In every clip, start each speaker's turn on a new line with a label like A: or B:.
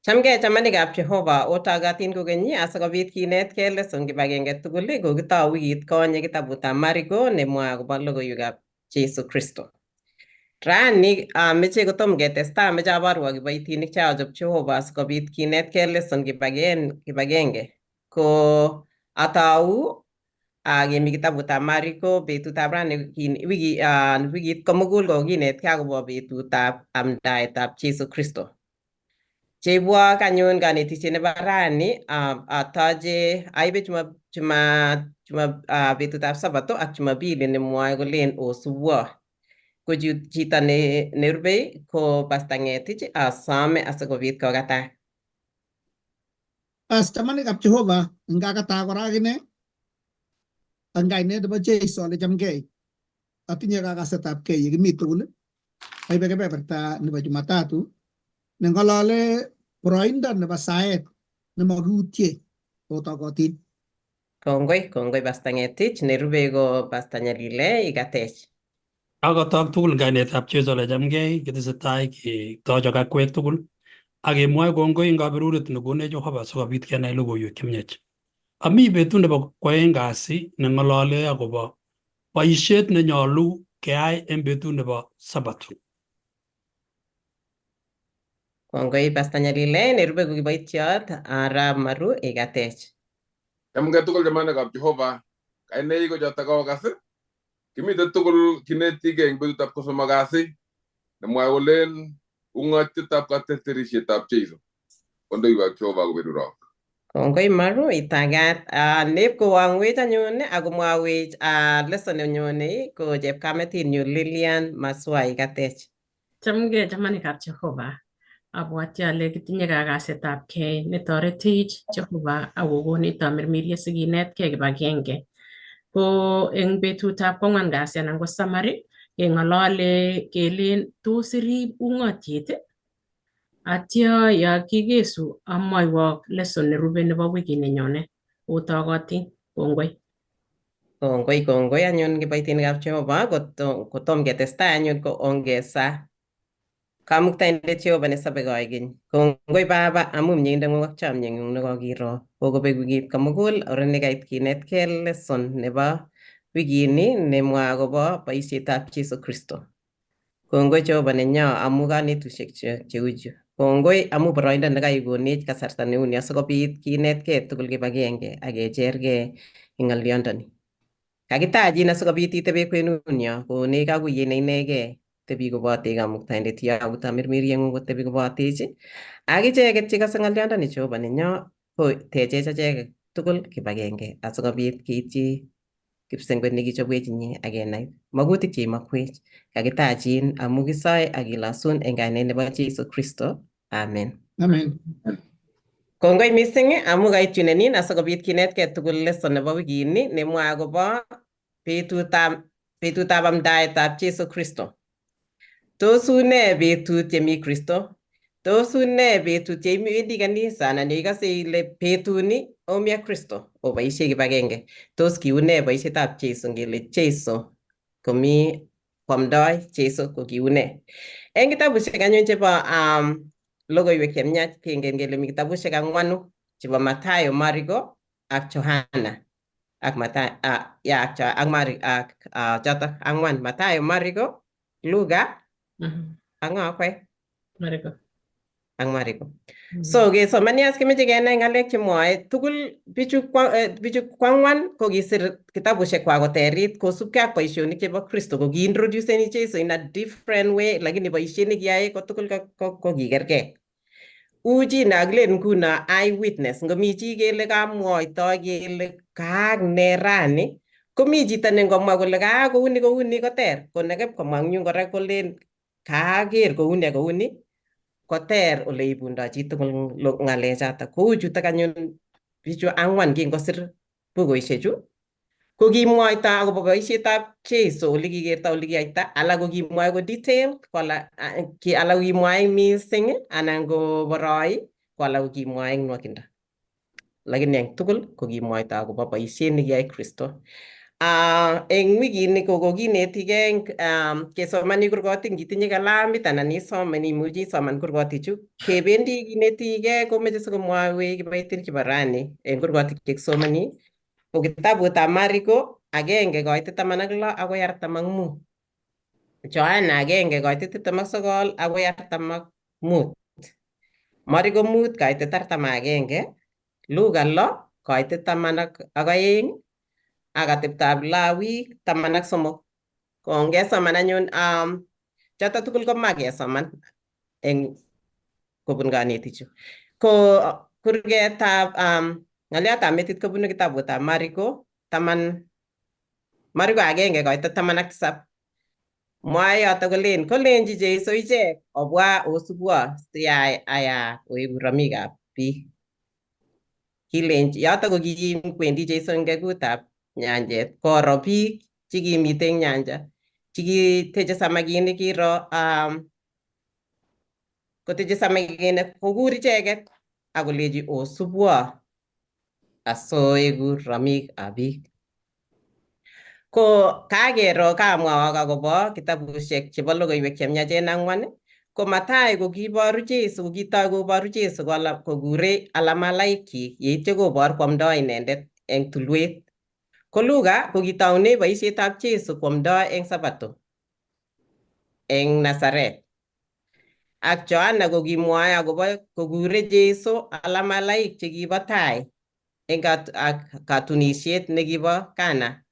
A: Chamgei chamanikab Jehova, otogotin kokeny asikobit kinetkei lesson kibagenge tugul kokitou wikit konye kitabutab Mariko nemwoe akobo logoiwekab Jesu Kristo. Rani ameche kotom ketestai ameche aborwok kiboitinik chekochob Jehova asikobit kinetkei lesson kibagenge. Ko atou kemi kitabutab Mariko betutab rani wikit komugul kokinetkei akobo betutab amdaetab Jesu Kristo. Cheibwok anyun kanetisiet nebo rani atoche aibe betutab Sabato ak Jumapili nemwoe kolen osubwo. Ko chito nerubei ko Pastor Ngetich asome asikobit kokatak.
B: As chamanikab Jehova ngakataa kora akine ang kainet nebo Jesu ale chamgei. Atinye kakasetab kei yekimi tugul. Aibe kebeberta nebo Jumatatu neng'olole boroindo nebo saet nemakiutye otogotin.
A: Kongoi, kongoi Pastor Ngetich. Nerube ko Pastor Nyalile ikatech.
C: Akotok tugul eng kainetab Jesu ale chamgei, kitesetai ketochok akwek tugul ak kemwoe kongoi eng kaberuret nekonech Jehova sikobit kenai logoiwek chemiach. Ami betut nebo kwoeng kasi neng'olole akobo boisiet nenyolu keyai eng betut nebo Sabato.
A: Kongoi Pastor Nyalile. Nerube ko kiboitiot Arap Maru ikatech.
D: Chamgei tugul chamanikab Jehova. Kainaik ko chotok kokas. Kimiten tugul kinetigei eng betutab kosomok kasi nemwoe kolen ung'otietab katerterisietab Jesu. Kondoiwak Jehova koberurok.
A: Kongoi Maru itagat. Neb kowang'wech anyun akomwawech lesson nenyone ko chepkametinyu Lilian Maswa ikatech.
E: Chamgei chamanikab Jehova. Abwati ale kitinye kakasetab kei netoretech Jehova akokonech tamirmiriet sikinetkei kibagenge. Ko eng betutab kwang'wan kasi anan ko summary keng'olole kelen tos irib ung'otiet atyo ya kikesu amwoiwok lesson nerube nebo wikit nenyone. Otogotin. Kongoi.
A: Kongoi, kongoi anyun kiboitinikab Jehova. Kotom ketestai anyun ko ongesa. Kamuktaindet Jehova nesobe koikeny. Kongoi Baba amu mieindo'ng'ung ak chomyeng'ung nekokiro. Kokobek wikit komugul ore nekait kinetkei lesson nebo wikini nemwoe akobo boisietab Jesu Kristo. Kongoi Jehova nenyo amu kanetusiek cheuchu. Kongoi amu boroindo nekaikonech kasarta neuni asikobit kinetkei tugul kibagenge ak kechergei eng ng'olyondoni. Kakitachin asikobit itebe kwenunyo konech kakuyet ne inegei tebi kobotech Kamuktaindet yoku tamirmirieng'ung kotebi kobotech ak icheket chekose ng'olyondoni Jehova nenyo ko techech acheket tugul kibagenge asikobit keityi kipsengwet nekichobwech inye ak kenai makutik cheimokwech. Kakitachin amu kisoe ak kilosun eng kainet nebo Jesu Kristo. Amen.
B: Amen.
A: Kongoi mising amu kaitunenin asikobit kinetkei tugul lesson nebo wikini nemwoe akobo betutab amdaetab Jesu Kristo. Tos une betut yemi Kristo? Tos une betut yeiwendi kanisa anan yeikose ile betuni omi ak Kristo oboisie kibagenge? Tos kiune boisietab Jesu ngele Jesu komi kwamdoi Jesu ko kiune? Eng kitabusiek anyun chebo logoiwek chemiach kengen kele mi kitabusiek ang'wanu chebo Mathayo, Mariko ak Johana ak Mathayo ya ak ak Mari ak chotok ang'wan Mathayo, Mariko, Luka ak ng'o akwek?
E: Mariko.
A: Ak Mariko. So kesomanias kemeche kenai ng'alek chemwoe tugul bichu kwang'wan ko kisir kitabusiek kwak koterit kosubkei ak boisionik chebo Kristo ko kiintroduceni Jesu in a different way lakini boisiet nekiyoe ko tugul ko kikerkei. U chi nekakilen nguno eyewitness ngomi chi kele kamwoito kele kaak ne rani komi chito ne ngomwa kole kaak kouni kouni koter ko nekipkomwa eng yun kora kolen kaaker kouni ak kouni koter ole ibundoi chitugul ng'alechoto. Kou chutok anyun bichu ang'wan kingosir bukuishechu ko kimwoito akobo boisietab Jesu ole kikerto ole kiyaita alak ko kimwoe ko detail ko alak ko kimwoe mising anan ko boroi ko alak ko kimwoe eng nwakindo. Lakini eng tugul ko kimwoito akobo boisiet nekiyai Kristo. Eng wikini ko kokinetigei kesomani kurgotik ngitinye kalamit anan isoman imuchi isoman kurgotichu kebendi kinetigei komeche sikomwowech kiboitinik chebo rani eng kurgotik chekisomoni ko kitabutab Mariko 1:16 akoi 45, Johana 1:29 akoi 45, Mariko 5:41, Luka 6:12 ak ateptab Lawik 13. Ko ngesoman anyun choto tugul ko makesoman eng kobun kanetichu. Ko kurgetab ng'oliotab metit kobunu kitabutab Mariko 10, Mariko 1:17. Mwae yoto kolen kolenji Jesu ichek obwa osubwo siyai aya oeku romikab biik. Kilenji yoto ko kikwendi Jesu eng kekutab nyanjet koro biik chekimiten eng nyanja chekiteche samakinik kiro koteche samakinik kokur icheket ak kolechi osubwo asoeku romikab biik. Ko kakero kamwawok akobo kitabushek chebo logoiwek chemiachen ang'wan ko Matai ko kiboru Jesu kitoi koboru Jesu kokure alamalaikchik yeityo kobor kwamdoi inendet eng tulwet. Ko Luka ko kitoune boisietab Jesu kwamdoi eng Sabato eng Nazaret. Ak Johana ko kimwoe akobo kokure Jesu alamalaik chekibo tai eng ak katunisiet nekibo Kana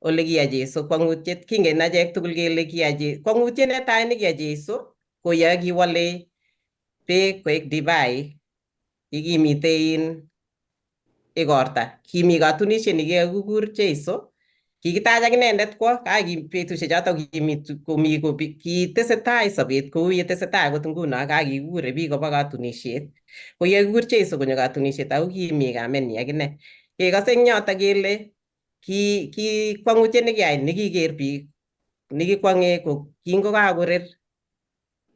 A: ole kiyai Jesu kwang'utiet. Kingen achek tugul kele kiyai kwang'utiet netai nekiyai Jesu ko ye kiwole beek koek divai yekimiten igorta. Kimi katunisiet nekikakikur Jesu, kikitach ak inendet kwo betusiek choto kitesetai sobet kou yetesetai akot nguno kakikure biik koba katunisiet. Ko yekikur Jesu konyo katunisiet ako kimi kamenyi akine. Kekose eng yoto kele ki kwang'utiet nekiyai nekiker biik nekikwong'e ko kingokakorer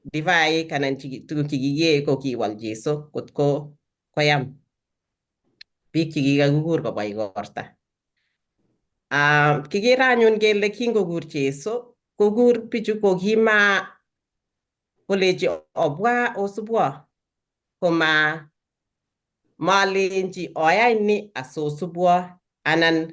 A: divaik anan tuguk chekikiyee ko kiwal Jesu kotko koyam biik chekikakikur kobwa igorta. Kikere anyun kele kingokur Jesu kokur bichu kokima kolechi obwa osubwo koma malenji oyai ni asosubwo anan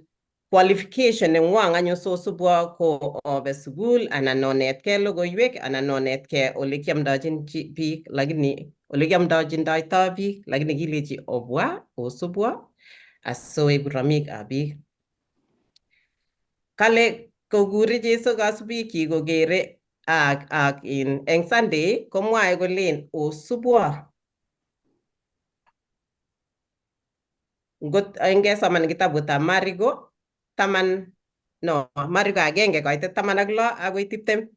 A: qualification nengwong anyun sosubwo ko obe sukul anan onetkei logoiwek anan onetkei ole kiamdochin biik lakini ole kiamdochindoito biik lakini kilechi obwa osubwo asoeku romikab biik. Kale kokure Jesu kasubikyik kokere ak eng Sunday komwae kolen osubwo. Ngot ngesoman kitabutab Mariko Mariko 1:16 akoi 20.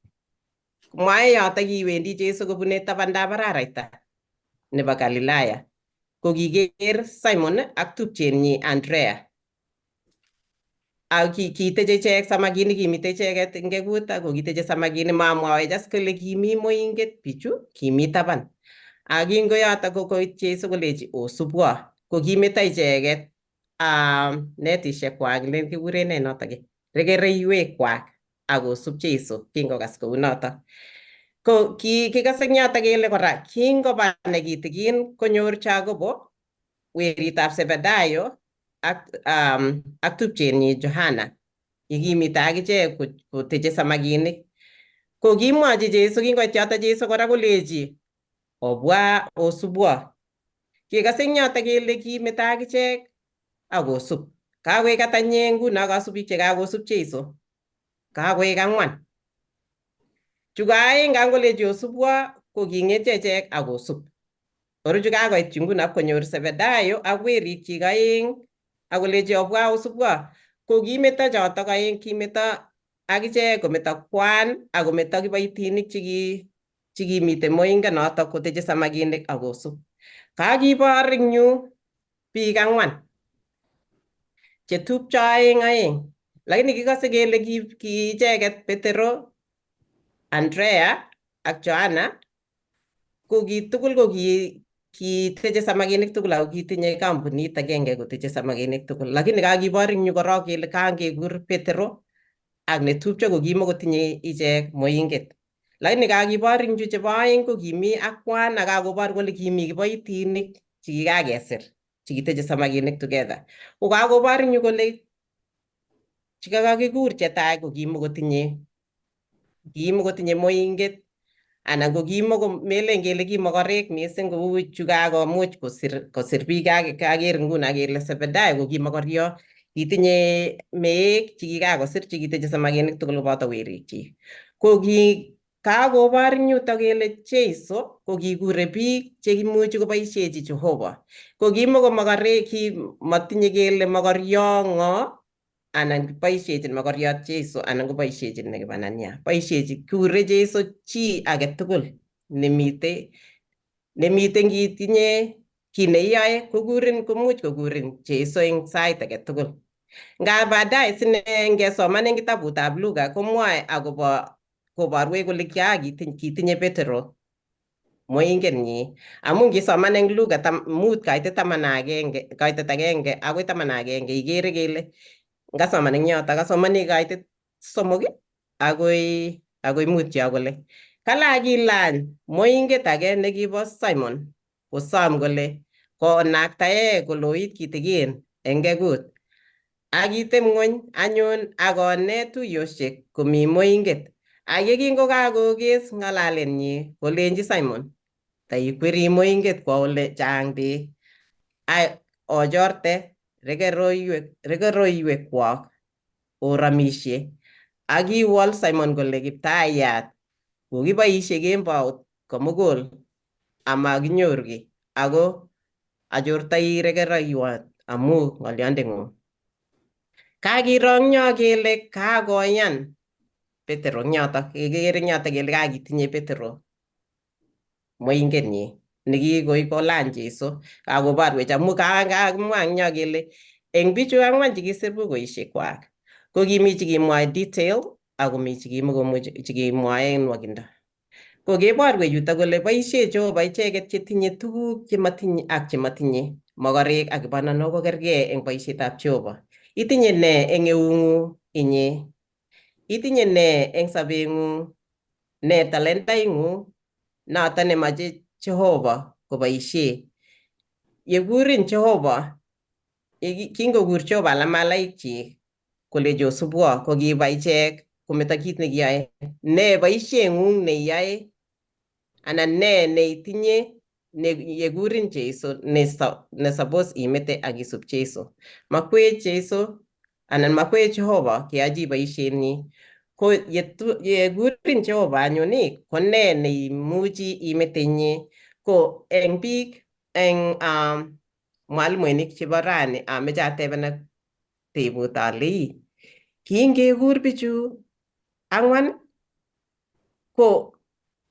A: Mwae yoto kiwendi Jesu kobune tabandab araraita nebo Galilaya. Ko kiker Simon ak tupchenyi Andrea. Ak kiteche ichek samakinik kimite icheket eng kekut ako kiteche samakinik mamwowech as kole kimi moinget bichu kimi taban. Ak kingoyoto ko koit Jesu kolechi osubwo ko kimeto icheket netishek kwak len kikuren nee notok rekereiwek kwak ak kosub Jesu kingokas kounotok. Ko kikase eng yoto kele kora kingoba nekitikin konyor Jacobo weritab Zebedayo ak tupchenyi Johana yekimite akichek koteche samakinik. Ko kimwochi Jesu kingoit yoto Jesu kora kolechi obwa osubwo. Kikase eng yoto kele kimeto akichek ak kosub. Kakoek ata nye nguno kasubik chekakosub Jesu? Kakoek 4. Chu ko aeng kangolechi osubwo ko king'etyo ichek ak kosub. Koro chu kakoit chu nguno konyor Zebedayo ak werikyik 2 ak kolechi obwa osubwo ko kimeto chotok 2 kimeto akichek kometo kwan ak kometo kiboitinik chekimiten moinget notok koteche samakinik ak kosub. Kakibor eng yu biik 4 chetupcho 2 2 lakini kikose kele ki icheket Petero, Andrea ak Johana ko ki tugul ko Kiteche samakinik tugul ako kitinye kampunit agenge koteche samakinik tugul, lakini kakibor eng yu korok kele kangekur Petero ak netupcho ko kimakotinye ichek moinget. Lakini kakibor eng yu chebo oeng ko kimi ak kwan ak kakobor kole kimi kiboitinik chekikakesir chekiteche samakinik together. Ko kakobor eng yu kole chekakakikur chetai ko kimakotinye moinget anan ko kimako melen kele ki mokorek mising kou chu kakomuch kosir biik kaker nguno kele Zebedayo ko ki mokoryo kitinye meek chekikakosir chekiteche samakinik tugul koboto werikchik. Ko ki kakobor eng yuto kele Jesu ko kikure biik chekimuchi koboishechi Jehova. Ko kimako mokorek ki motinye kele mokoryo ng'o anan boishechin mokoriot Jesu anan koboishechin nekibanania. Boishechi kure Jesu chi agetugul nemite ngitinye kiy neiyoe kokurin komuch kokurin Jesu eng sait agetugul. Nga baadaye sine ngesoman eng kitabutab Luka komwoe akobo koborwech kole kitinye Petero moingetnyi amu ngisoman eng Luka 5 kaitet 11 kaitet 1 akoi 11 ikere kele ngasoman eng yoto kasomani kaitet 3 akoi 5 yo kole kala kilany moinget age nekibo Simon kosom kole konaktae koloit kitikin eng kekut ak kiteb ng'weny anyun akonet tuiyosiek komi moinget ak yekingokakokes ng'alalenyi kolenji Simon taikweri moinget kwo ole chang beek ak ochorte rekeroiwekwok oramisie. Ak kiwol Simon kole Kiptayat kokiboisie kembout komugul amakinyoru kiy ako achortoi rekeroiwot amu ng'olyondeng'ung. Kakirongyo kele kakoyan Petero eng yoto, kekere eng yoto kele kakitinye Petero moingetnyi nekikoi kolany Jesu kakoborwech amu kakimwa eng yo kele eng bichu ang'wan chekisir bukuishekwak ko kimi chekimwoe detail akomi chekimokomuchi chekimwoe eng nwokindo. Ko keborwech yuto kole boisie Jehova icheket chetinye tuguk chematinye ak chematinye mokorek ak kibananok ko kergei eng boisietab Jehova. Itinye nee eng eung'ung inye? Itinye nee eng sobeng'ung? Nee talentaing'ung noto nemache Jehova koboisie? Yekurin Jehova, kingokur Jehova lamalaikchik kolechi osubwo ko kiba ichek kometo kit nekiyoe. Nee boisieng'ung neiyoe anan nee neitinye ne yekurin Jesu ne suppose imete ak isub Jesu. Makwech Jesu anan makwech Jehova keyochi boisienyi. Ko yekurin Jehova anyun ii ko nee neimuchi imete inye. Ko eng biik eng mwalimuinik chebo rani ameche atebena tebut ale ii kingekur bichu ang'wan ko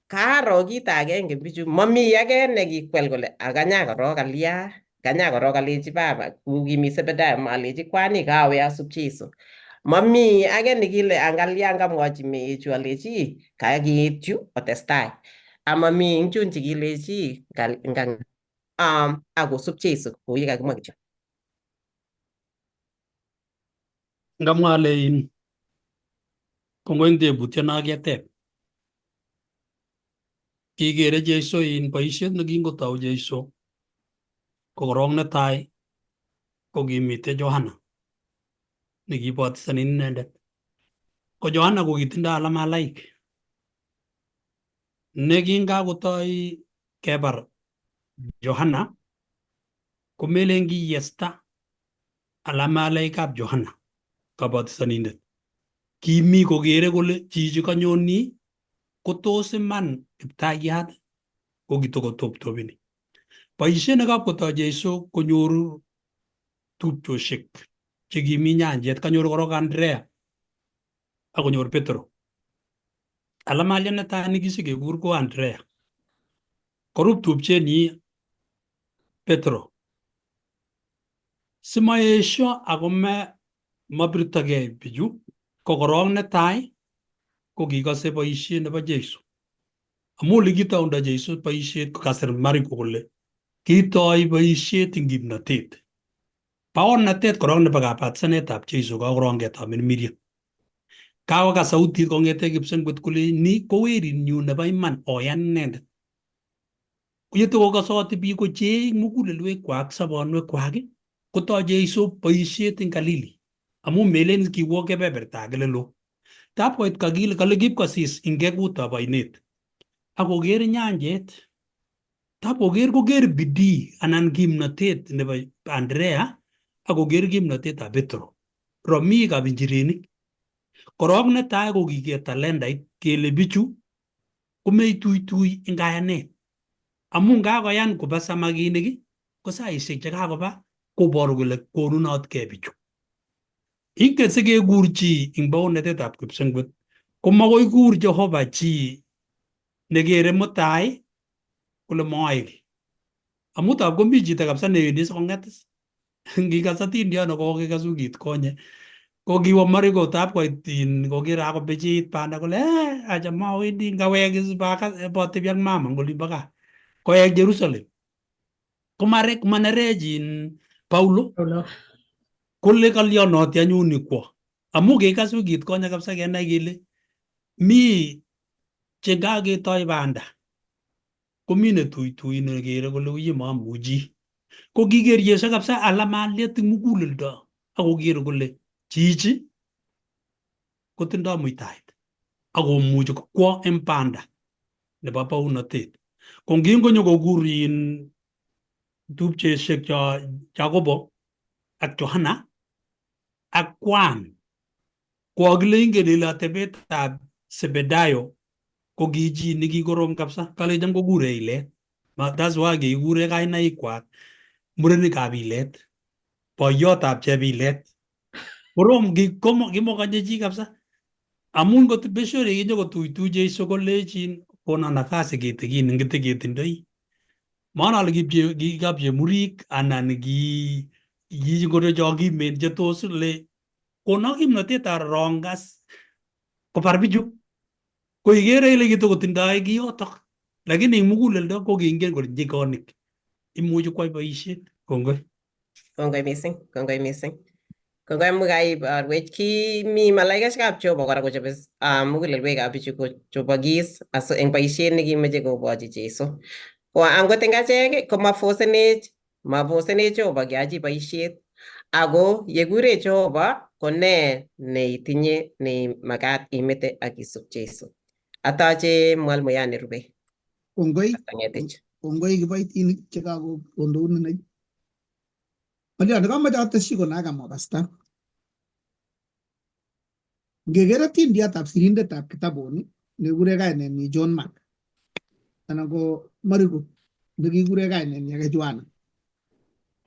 A: karo kit agenge bichu mami age nekikwel kole akanya korok alya kanya korok alechi baba kou kimi Zebedayo malechi kwani kawe asub Jesu. Mami age nekile angalya ngamwochi meechu alechi kakiit yu otestai. Amami eng chun chekilechi akosub Jesu kou ye kakimwa kityo.
C: Ngamwa ale in kongoi eng tebutiet no keteb. Kikere Jesu in boisiet nekingotou Jesu ko korong netai ko kimite Johana nekibotisanin inendet. Ko Johana ko kitindoi alamalaik nekingakotoi kebar Johana komelen kiyesta alamalaikab Johana kabotisanindet. Kimi kokere kole chichi kanyoni kotos iman Kiptayat ko kitokotoptopini. Boisiet nekapkotoi Jesu konyoru tupchosiek chekimi nyanjet, kanyor korok Andrea akonyor Petro. Alamaliat netai nekisikekur ko Andrea. Korup tupchenyi Petro. Simaesio ako mabirtogei bichu ko korong netai ko kikose boisiet nebo Jesu. Amu olekitaundo Jesu boisiet ko kasir Mariko kole Kitoi boisiet eng kimnatet. Baornatet korok nebo kabatsanetab Jeiso kakorong ketamirmiriet. Kakokas sautit kong'ete kipsengwet kole ni ko werinyun nebo iman oyan inendet. Yetokokosoti biik kochei mugulelwekwak sobonwekwak kotoi Jeiso boisiet eng Galili amu melen kiwo kebeberta age lelo. Tab koit Galili kale kipkosis eng kekutab oinet akoker nyanjet. Tab koker koker bidii anan kimnatet nebo Andrea akoker kimnatetab Petro. Romikab injirenik. Korok netai kokiker talendait kele bichu komeituitui eng kayanet. Amu ngakoyan koba samakinik ko saisiek chekakoba koboru kole konunotkei bichu. Ingen sikekur chi eng baornatetab kipsengwet ko makoi kur Jehova chi nekere mutai kole mooe kiy. Amu tab komi chito kabisa newendi sikong'et is. Ngikas atindiot nekokikesu kit konye ko kiwo Mariko tab koit in koker kakobicheit banda kole eh, acha mawendi ngawek is botebi ak mama eng olimbo gaa. Kowek Jerusalem. Komare komanerech in Paulo
E: Paulo.
C: Kole kalyonoti anyun ni kwo. Amu kikas wikit konye kabisa kenai kele mi chekaketoi banda komi netuitui nekere kole uye mamuchi. Ko kiker Yesu kabisa alamaliet eng muguleldo akoker kole chichi kotindoi muitaet akomuchi kokwo eng banda nebo bounotet. Ko ngingonyo kokur in tupcheshek cho Jakobo ak Johana ak kwan ko akile ingen ile atebetab Zebedayo ko ki chi nekikorom kabisa kale cham kokure ilet. That's why kikure kainaikwak murenikab ilet, boiyotab chebilet. Korom kimokonye chi kabisa. Amun ngot besho kinyokotuitui Jesu kolechin kono nafasi kitikin ngitiketindoi. Maana ale ki kapchemurik anan ki ngoro cho kimen chetos le kono kimnotet arongas kobar bichu. Ko ikere ile kitokotindoi kiyotok. Lakini eng muguleldo ko kingen kole nyikonik. Imuchi kwai boisiet. Kongoi.
A: Kongoi mising, kongoi mising. Kongoi amu kaiborwech ki mi malaikaishekab Jehova kora kochobe mugulelwekab bichu kochobokis aso eng boisiet nekimeche kokochi Jesu. Ko angot eng achek komafosenech, mafosenech Jehova keachi boisiet. Ako yekure Jehova ko ne neitinye nemakat imete ak isub Jesu. Atache mwalimuyan nerube.
B: Kongoi,
A: Pastor Ngetich.
B: Kongoi kiboitinik chekakondounenech. Ng'oliot nekamoche atesyi ko nakamwa pasta. Ngeker atindiotab sirindetab kitabuni nekikure kainenyi John Mark anan ko Mariko nekikure kainenyi ake Joana.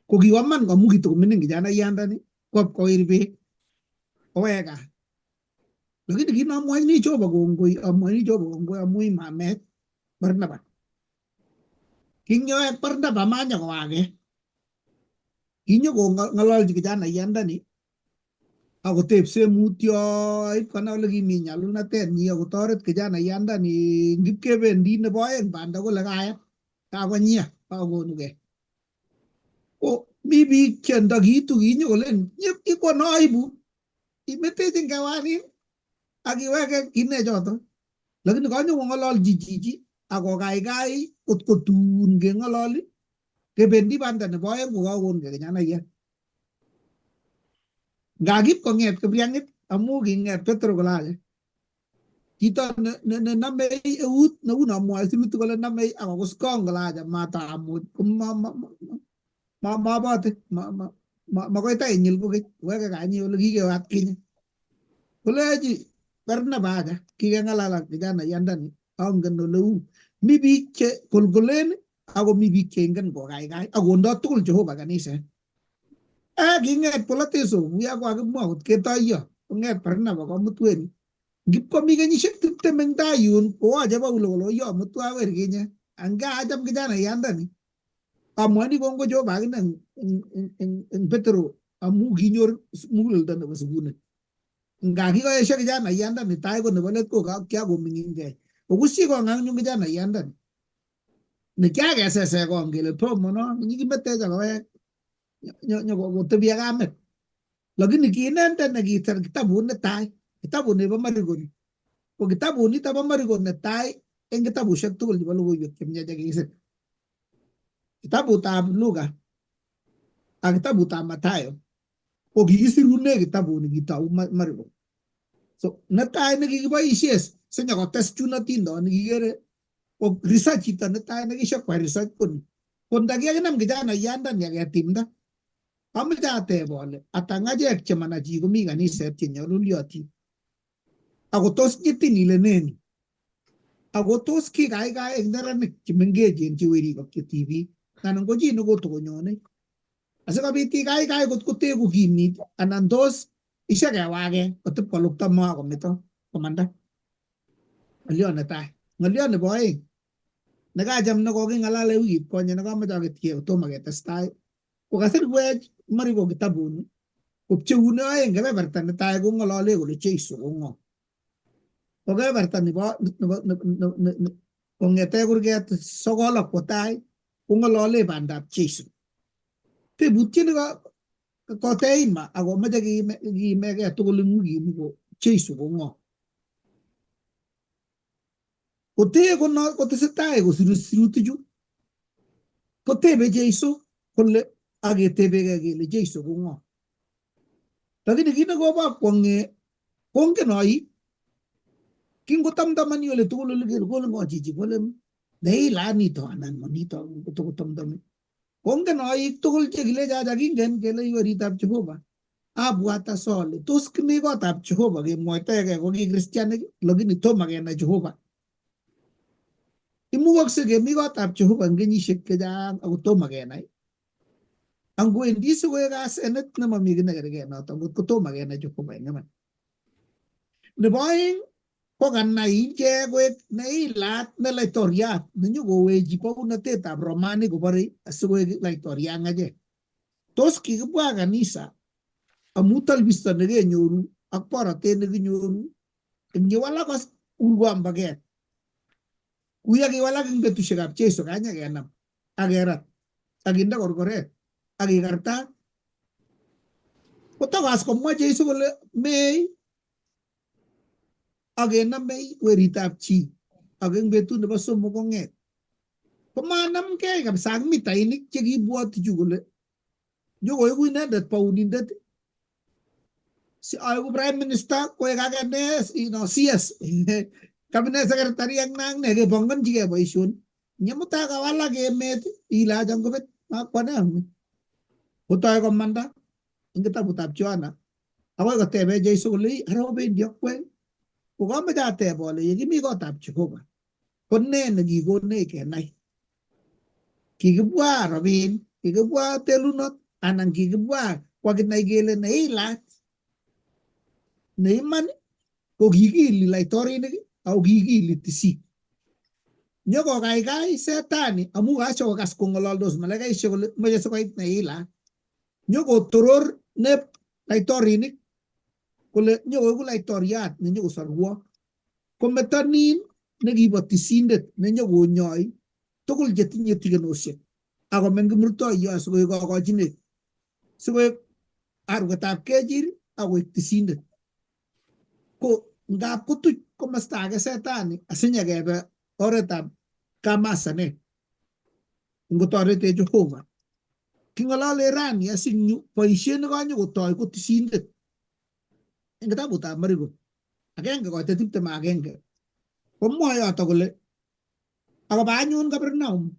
B: Ko kiwo man amu kitokomining kijanaiyandani kwo kowir beek kowek gaa. Lakini kit nomwochini Jehova kongoi, amwochini Jehova kongoi amu imamet Barnaba. Kinyoek Barnaba manyokowake. Kinyokong'ololchi kijanaiyandani akotepse mutyo ip konai ole kimi nyalulnatenyi akotoret kijanaiyandani ngipkebendi nebo oeng banda kole kayat kakonyia kakonugei. Ko mi biik che ndakiitu kinyokolen ikono aibu imetechin kewanin ak iweke kine choto. Lakini kanyokong'ololchi chichi akokaikai kot ko tun keng'ololi kebendi banda nebo oeng kokakonkei kijanaiyat. Nga kipkong'et kipriang'it amu king'et Petro kole aje chito ne namei eut neu nomwoe sirutik kole namei akokus kong kole aje matamuch ko mabote makoi tainyil kokeny weke kanyi ole kikewe atkinye. Kolechi Barnaba aja kikeng'alal ak kijanaiyandani angen ole u. Mi biik che kolkolen ako mi biik cheingen kokaikai akondo tugul Jehova kaniset. King'et poloteso uya kokakimwa kot ketoiyo kong'et Barnaba komut weri. Ngipkomi kenyisiek 20 eng tai yun kowoche Paulo kole oyo mutwa weri kinye. Anga acham kijanaiyandani. Amwochini kongoi Jehova akine eng Petro amu kinyor muguleldo nebo sukunet. Nga kikoesio kijanaiyandani tai ko nebo let ko kiakoming'inkei. Okushi kong anyun kijanaiyandani. Nekiakesese kong kele tomo no nyikimetech akowek nyokotebi ak kamet. Lakini ki inendet nekisir kitabut netai, kitabut nebo Mariko ni. Ko kitabut nito bo Mariko netai eng kitabushek tugul chebo logoiwek chemiach chekikisir. Kitabutab Luka ak kitabutab Mathayo ko kikisirune kitabuni kitou Mariko. So netai nekikiboishe sinyokotes chun atindonik kikere ko research chito netai nekishakwai research koni. Ko ndakiakinam kijanaiyandani aketimda amoche ateb ale ata ng'achek chemana chi komi kaniset chenyolulyotin. Ako tos nyitin ile neni? Ako tos kikaikai eng neranik chemengechen che werik ak che tibik anan ko chi nekotokonyone asikobit ikaikai kot koteku kimit anan tos ishekewake kotip kolukta mo akometo komanda. Ng'olyo netai. Ng'olyo nebo aeng nekacham nekoking'alale wikit konye nekamoche aketkei kotomo ketestai kokasirwech Mariko kitabuni kopcheune aeng kebeberta netai kong'olole kole Jesu ko ng'o. Ko kebeberta nebo kong'ete kurget sokol ak kwo tai kong'olole bandab Jesu. Tebutiet ne koteima akomoche kiimegei tugul eng wikini ko Jesu ko ng'o. Kotee kono kotesetai kosiru sirutichu kotebe Jesu kole aketebegei kele Jesu ko ng'o. Lakini kit nekobo kwong'e kongen oik kingotamtamani ole tugul ole kele kole ng'o chichi kole neila nito anan monito kotokotamtami. Kongen oik tugul chekilecho acha kingen kele iweritab Jehova. Abwat as ale tos kimi kotab Jehova kemwoitoegei ko ki kristianik lakini tomo kenai Jehova. Imukokse kemi kotab Jehova eng kenyisiek chechang ako tomo kenai. Angwendi sikoek asenet nemomi kiy nekerkei noto ngot kotomo kenai Jehova eng iman. Nebo aeng ko kanai ichek koek neilat ne laitoriat nenyokowechi bounatetab Romanik koborei asikoek laitoriat ng'achek. Tos kikibwa kanisa amu talbisto nekenyoru ak borotet nekinyoru eng yewalak urwambaket. Kuya kiwalak eng betusiekab Jesu kanyakenam ak kerat ak kinde korkoret ak kikarta. Kotokas komwa Jesu kole mei ak kenamei weritab chi ak eng betut nebo somok kong'et. Komanamgei kabisa ak mitainik chekibwoti chu kole nyokoeku inendet bounindet si aeku prime minister koek ake ne CS cabinet secretary ak ne ak ne kebongonchigei boisionik. Nyemutai kawalak emet ile acha ngobet makwane ami. Kotoi komanda eng kitabutab Yohana akoi kotebe Jesu kole ara obendi akwek. Kokamoche ateb ale yekimi kotab Jehova ko ne nekikonech kenai? Kikibwa robin, kikibwa telunot anan kikibwa kwakinai kele neilat neiman ko kikili laitorinik ako kikili tisik. Nyokokaikai setani amu kashokokas kong'ololdos malaikaisiek kole moche sikoit neilat. Nyokotoror ne laitorinik kole nyokoiku laitoriat nenyokosorwok. Kometo nin nekibo tisindet nenyokonyoi tugul chetinye tikenosiek akomeny kimurtoiyot sikoek kokochinet sikoek arwetab kechir akoek tisindet. Ko ngap kotuch komosta age setani asinyekebe oretab kamasanet ngotoretech Jehova. King'olole rani asinyu boisiet nekanyokotoi ko tisindet eng kitabutab Mariko agenge koite 21 komwoe yoto kole akoba anyun Kapernaum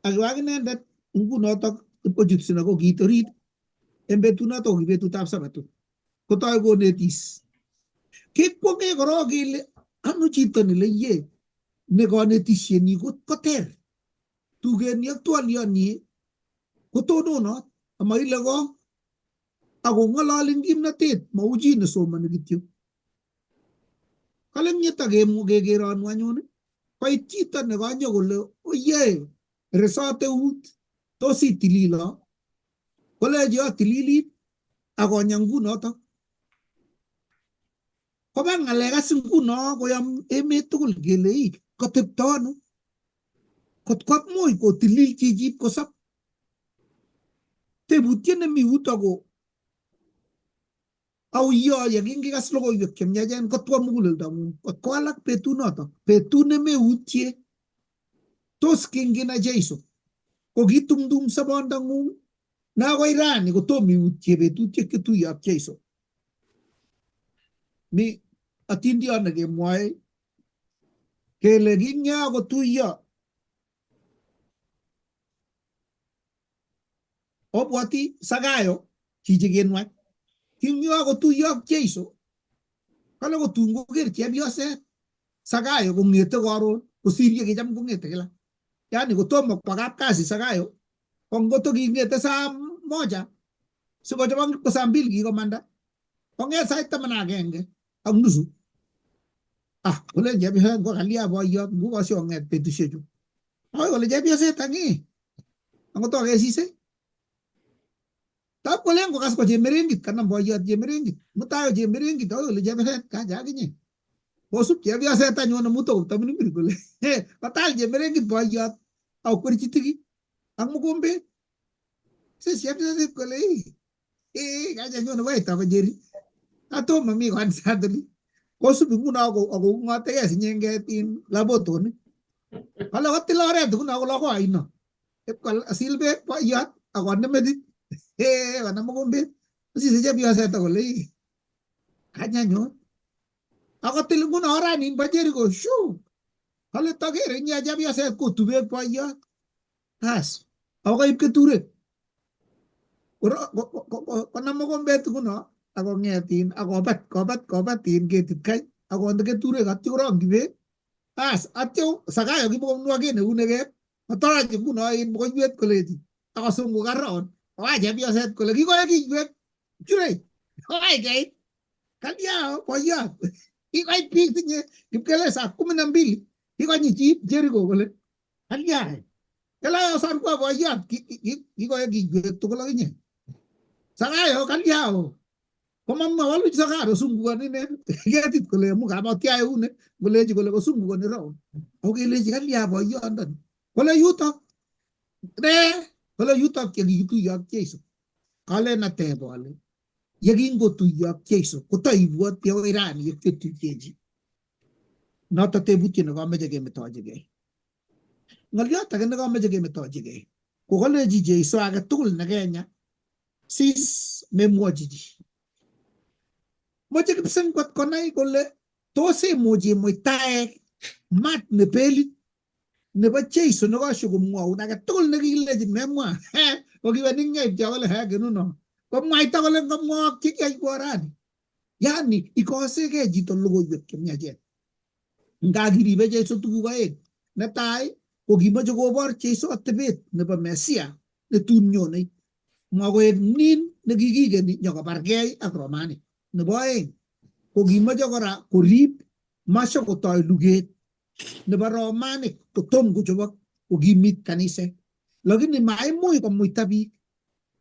B: akiwa ak inendet ngunotok ipkochut sinagogit orit eng betunotok ko ki betutab Sabato kotoi konetis. Kekwong'e korok kele ano chito nileye ne konetisienyi koter tugenyi ak twoliotnyi kotononot amaile kong akong'ololi eng kimnatet mou chi nesomoni kityo. Kale ng'yeto kekeronu anyun koit chito nekanyo kole oye resot eut tos itililo kolechi atililit akonya ngunotok. Koba ng'alek as nguno koyom emet tugul kele ii katepto ano. Kot komuch kotilil chichi kosop. Tebutiet nemi yuto ko auyo yekingikas logoiwek chemiachen kotwo muguleldong'ung kot kowalak betunotok betut nemeutie tos kinginai Jeiso ko kitumtum sobondong'ung na akoi rani kotom iutie betusiek chetuiye ak Jeiso. Mi atindiot nekemwoe kele kinyakotuiyo obwoti Sakayo chichi kinwach kinyakotuiyo ak Jeiso kale kotun koker chepyoset Sakayo kong'ete karon kosir ye kicham kong'ete kila. Yani kotomo kwa kapkasi Sakayo ko ngoto king'ete saa moja sikochobok ko saa mbili kikomanda kong'et sait 11 ak nusu. Ah, kolen chepyoset ngo kalya boiyot nguko siong'et betusiechu. Akoi kole chepyoset ang'i angot akesise. Tab kolen kokas ko chemerengit kanam boiyot chemerengit. Mutai chemerengit akoi kole chepyoset kacha akinye. Kosup chepyoset anyun amu tokoptamirmir kole kotal chemerengit boiyot akokwerchi tiki ak mokombet. Sis chepyoset kole ii kacha nyone waita ko Njeri. Atomo mi kanisat oli. Kosup nguno akong'otekei sinyenget in labotonik. Kale kotil oret nguno kole akoi oino. Ipkosil beek boiyot akonde metit. Konam mokombet. Kosise chepyoset akole ii kany anyun. Akotil nguno oranin bo Jericho shu. Kale tokere inye chepyoset kotu beek boiyot. As ako kaib keturek. Konam mokombet nguno akong'et in akobat kobat kobat in ketit kai akonde keturek atyo korongyi beek. As atyo Sakayo kimokonwoken eunekei kotorach nguno in mokoiwet kolechi akosungukan roon. Kowa chepyoset kole kikoe kiywek churei kowai keit kalya boiyot kikoit biik tinye kipkele saa 12 kikonyi chi Jericho kole kalya kele osor kwa boiyot kikoe kiywek tugul akinye Sakayo kalya komamwa walu Sakayo sungukoni ine ketit kole amu kamatya eunek kolechi kole kosungukoni roon ako kelechi kalya boiyondoni kole yutok ne kole yutok ye kikituiyo ak Jeiso kalen ateb ale yekingotuiyo ak Jeiso kotoibwoti akoi rani yekyetuiyechi noto tebutiet nekomoche kemetochigei. Ng'oliot age nekomoche kemetochigei ko kolechi Jeiso age tugul nekenya sis memwochi chi. Moche kipsengwet konai kole tos imuch imuitae mat nebelit nebo Jeiso nekosho komwoun age tugul nekilechin memwa kokiwe ning'eityo kole he kinuno komwaita kole ngomwook chekiyoiwo rani. Yani ikosekei chito logoiwek chemiachen. Nga kiribe Jeiso tuguk aeng. Netai ko kimoche kobor Jeiso atebet nebo Mesia netun nyonei. Makoek nin nekikikeni nyokobargei ak Romanik. Nebo aeng ko kimoche kora korib masho kotoi luget nebo Romanik kotom kochobok kokimit kaniset. Lakini maimuch komuita biik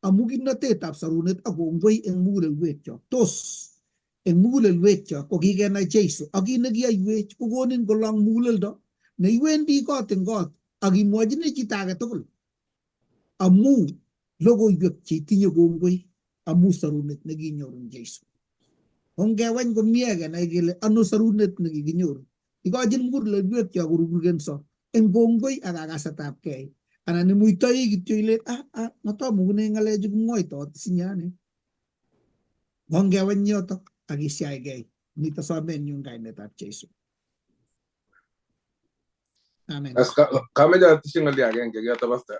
B: amu kimnotetab sorunet ak kongoi eng mugulelwekyok. Tos eng mugulelwekyok ko kikenai Jeiso ak kit nekiyoiwech kokonin kolong muguleldo neiwendi kot eng kot ak imwochini chito age tugul amu logoiwek cheitinye kongoi amu sorunet nekinyoru eng Jeiso. Ongeweny komie kenai kele ano sorunet nekikinyoru. Ikochin mugulelwekyok korurukenso eng kongoi ak kakasetabkei. Anan imuitoi kityo ile ah matomukune ng'alechu kimwoitot sinye ane. Ongeweny yotok ak isyaigei. Nito somenyu eng kainetab Jeiso. Amen.
D: As kameche atesyi ng'olyo agenge yoto pastor.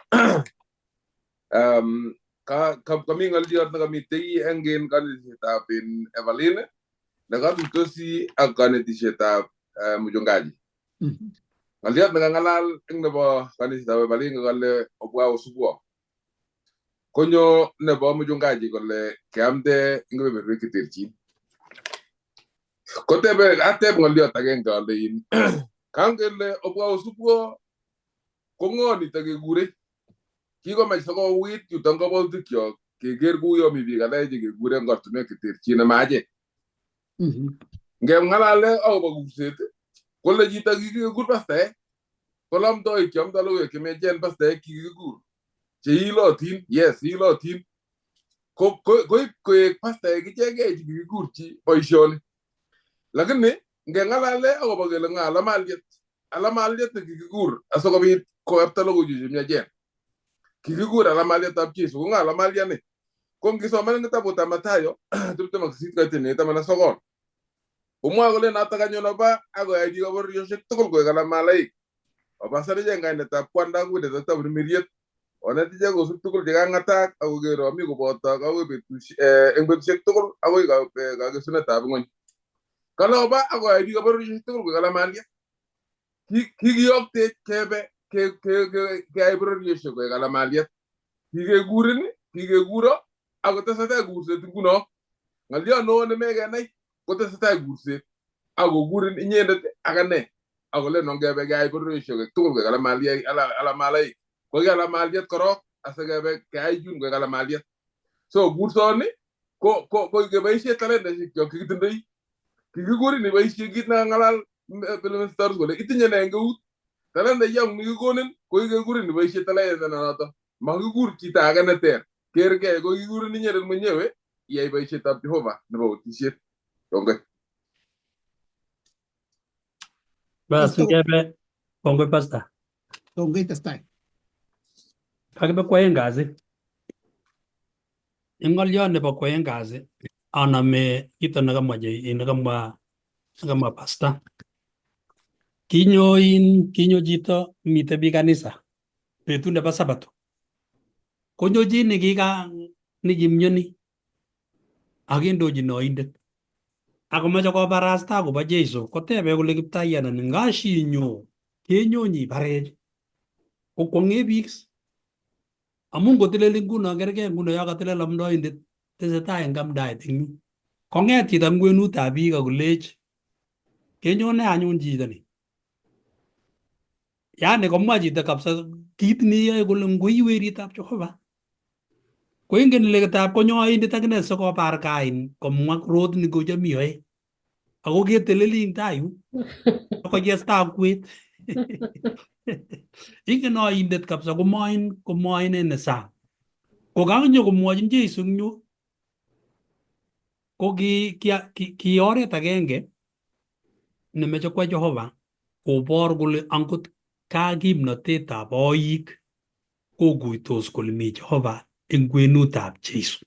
D: Kami ng'olyot nekamitei eng in kanetisietab in Evelyn nekatuitosi ak kanetisietab mchungaji. Ng'olyot nekang'alal eng nebo kanetisietab Evelyn ko kale obwa osubwo. Konyo nebo mchungaji kole keamde eng kebeberwek cheterchin. Kotebe ateb ng'olyot agenge ale in kangele obwa osubwo ko ng'o nito kekurei? Kikomach sikouit yuton kabwatutikyok keker kouyo mi biik alak chekekure eng ortinwek cheterchin ama achek. Ngeng'alale akobo kurset kole chito kikekur pastaek. Kolamtoik cheamdoi logoiwek chemiachen pastaek kikikur cheilotin, yes, ilotin. Koib koek pastaek ichegei chekikikurchi boisioni. Lakini ngeng'alale akobo kele ng'o alamaliet, alamaliet nekikikur asikobit koyapta logoiwek chemiachen. Kikikur alamalietab Jesu, ko ng'o alamaliani? Ko ngisoman eng kitabutab Mathayo 28 koitin 19. Komwoe kole notok anyun oba akoyai biikab bororiosiek tugul koek alamalaik. Obasar ichek eng kainetab Kwanda ak kunetab Tamirmiriet. Onet ichek kosub tugul chekang'atak akoker ami kobotok akoi eng betusiek tugul akoi kakesunetab ng'ony. Kale oba akoyai biikab bororiosiek tugul koek alamaliek. Kikiyoktech kebe keyai bororiosiek koek alamaliet. Kikekurin, kikekuro akotesetai kurset nguno. Ng'olyo neo nemekenai kotesetai kurset akokurin inyendet ak ane akolen ongebe keyai bororiosiek tugul koek alamalaik. Ko ki alamaliet korok asikebe keyai chun koek alamaliet. So kursoni ko keboisie talentaisiek chok chekitindoi. Kikikurin iboisie kit nekang'alal Philip kole itinye ne eng eut. Talentaiyong nikikonin ko kikekurin iboisie talenta noto. Makikur chito age neter. Kerkei ko kikurin inyendet mwenyewe iyai boisietab Jehova nebo utisiet. Kongoi.
C: Bas ngebe kongoi pastor.
B: Kongoi testai.
C: Kakibe kwaeng kasi. Eng ng'oliot nebo kwaeng kasi aname kito nekamwa nekamwa pastor. Kinyo in kinyo chito mite biik kanisa betut nebo sabato. Konyo chi nekika nekimyoni akindochin oindet. Akomache kobarasta akobo Jesu kotebe kole kiptayandani ngashinyo kenyonyi barech kokwong'e biik amun ngotilel nguno kerkei nguno yo katilel amdoindet tesetai eng amdaet eng yu. Kong'et chito eng kwenutab biik akolech kenyone anyun chito ni. Yani komwa chito kabisa kit neyoe kole ngoi weritab Jehova koingen ile tab konyo oindet akine sikobarkain komwa korot ni kocham iyoe ako keteleli eng tai yu koyesta akwet. Ingen oindet kabisa komwoin komwoin en sang. Ko kakonyo komwochin Jesu eng yu ko ki oret agenge nemeche kwa Jehova kobor kole angot ka kimnotetab oik kokuitos kole mi Jehova eng kwenutab Jesu.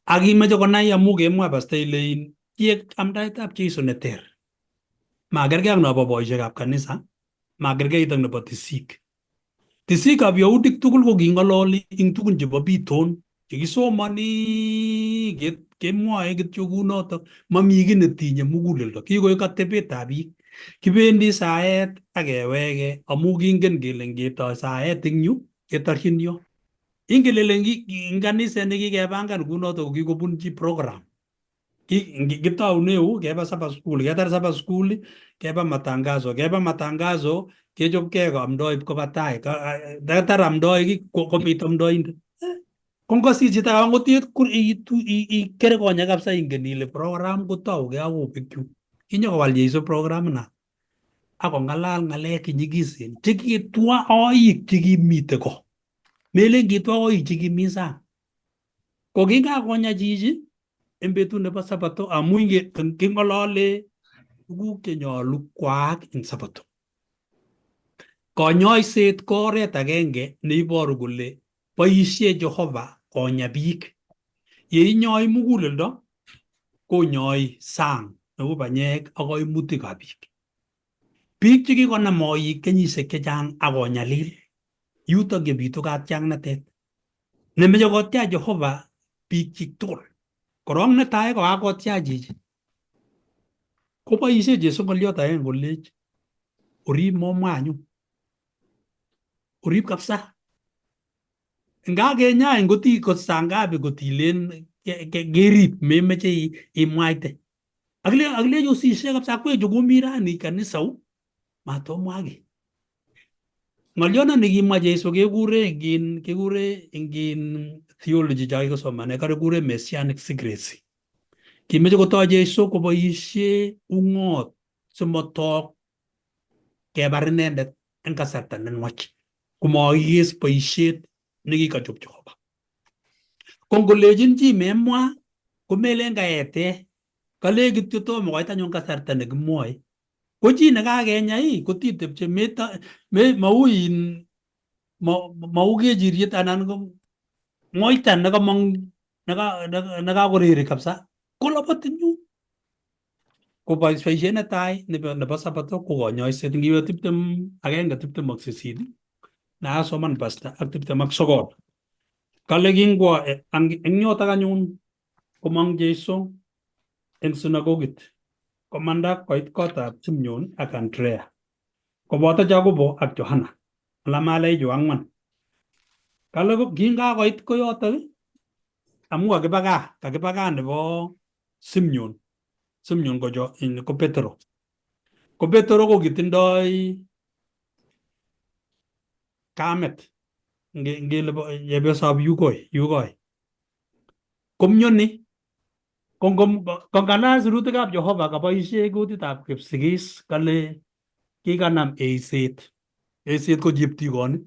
C: Ak imeche konai amu kemwa pasta ile in kiek amdaetab Jesu neter. Makerkei ak nobo boisiekab kanisa, makerkeit ak nebo tisik. Tisikab Yahudik tugul ko king'ololi eng tugun chebo biton chekisomoni kemwoe kityo kunotok mami kiy netinye muguleldo kikoek atebetab biik. Kibendi saet ak keweke amu kingen kele ngetoi saet eng yu ketorchin yo. Ingen ile eng kaniset nekikepangan kunotok ko kikobunchi program. Kitoune yu keba Sabbath school, ketar Sabbath school keba matangazo, keba matangazo kechopkei koamdoik koba tai. Tatar amdoik komit amdoindet. Ko ngosir chito angot ikere konyek kabisa ingen ile program kotougei akobek yu. Kinyokowal Jesu program na akong'alal ng'alek chenyikisen chekitwa oik chekimite ko. Melen kitwa oik chekimi sang. Ko kingakonya chichi en betut nebo sabato amu king'olole tuguk chenyolu kwaak eng sabato. Konyoiset ko oret agenge neiboru kole boisie Jehova konya biik. Yeinyoi muguleldo konyoi sang nebo banyek ak koimutikab biik. Biik chekikonam oik kenyisiek chechang ak konyalil yutok yebitu katiaknatet. Nemeche kotyach Jehova biikchik tugul. Korong netai kokakotyach chichi koboisie Jesu ng'oliot agenge kolech orib momwa anyun. Orib kabisa. Nga kenyain koti kot saa ngapi kotilen kerib memeche imwaite. Akilech osishe kabisa akwek komi rani kanisa u matomwa kiy. Ng'olyondoni kimwa Jesu kekure ingin kikure ingin theology cho kikosomane kikure messianic secrecy. Kimeche kotoi Jesu koboisie ung'ot simotok kebar inendet. eng kasarta nenwach komakikes boisiet nekikochob Jehova. Ko ngolechin chi memwa komelen kaete, kale kityo tomo koit anyun kasarta nekimwoe. Ko chi nekakenya ii kotitepche meta me mau in mau kechiriet anan ko moita nekamong nekakoreri kabisa kolobot eng yun. Ko boisiet netai nebo sabato ko konyoiset. Ngiwe 21 28 nakasoman pasta ak 29. Kale kingwo eng yotok anyun komong Jesu eng sinagogit komanda koit kotab Simeon ak Andrea koboto Jacobo ak Johana alamalaichu ang'wan. Kale kingakoit koyotok amu kakiba gaa, kakiba gaa nebo Simeon. Simeon ko ko Petro. Ko Petro ko kitindoi kamet ngele chepyosab Yugoi, Yugoi. Komyoni kongalal sirutikab Jehova kaboisie kutitab Kipsigis kale kikanam eiset. Eiset ko cheptigonik.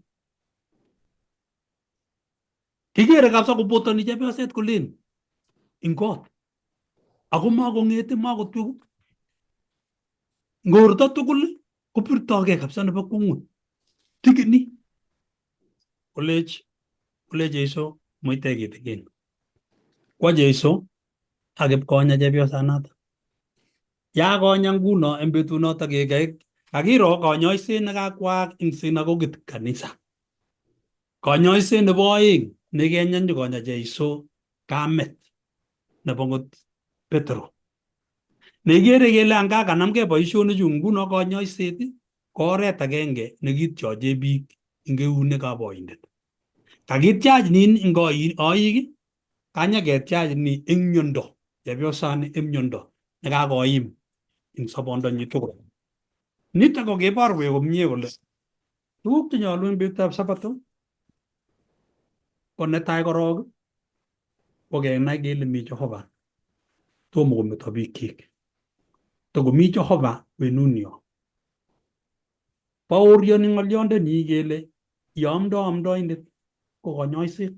C: Kikere kabisa kobotoni chepyoset kolen ing kot. Ako makong'ete makotweku. Ngorto tugul kopirtogei kabisa nebo kwong'ut. Tikini. Kolech kole Jesu muite kitikin. Kwo Jesu ak ipkonya chepyosanato. Yakonya nguno eng betunoto kekei kakiro konyoiset nekakwaak eng sinagogit kanisa. Konyoiset nebo oeng nekenya nyokonya Jesu kamet nebo ngot Petro. Nekikere kele anga kanamgei boisionichu nguno konyoiset ko oret agenge nekityoche biik eng eunekab oindet. Kakityach nin eng oik, kanyaketyach ni eng miondo, chepyosani eng miondo nekakoim eng sobondonyi tugul. Nitok ko keborwech komie kole tuguk chenyolu eng betutab sabato ko netai korok ko kenai kele mi Jehova tomo kometo bikyik. Tokomi Jehova kwenunyo. Baorioni ng'olyondoni kele yeamdo amdoindet ko konyoiset.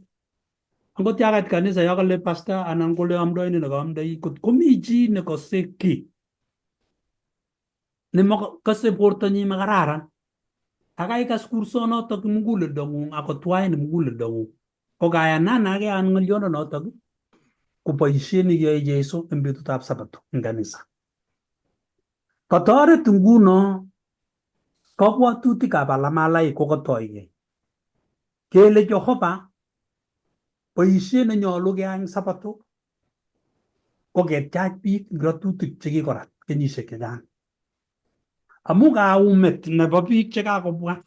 C: Angot ya kait kanisa ya kale pastor anan kole amdoindet nekoamdoi kot komi chi nekose ki nemakose bortonyi makararan akai kas kursonotok muguleldong'ung akotwain muguleldong'ung ko kayanan ake an ng'oliondonotok ko boisiet nekiyoe Jesu eng betutab sabato eng kanisa. Kotoret nguno kabwatutikab alamalaik kokotoigei kele Jehova boisiet nenyolu keyai eng sabato ko ketyach biik eng ratutik chekikorat kenyisiek chechang. Amu kaumet nebo biik chekakobwa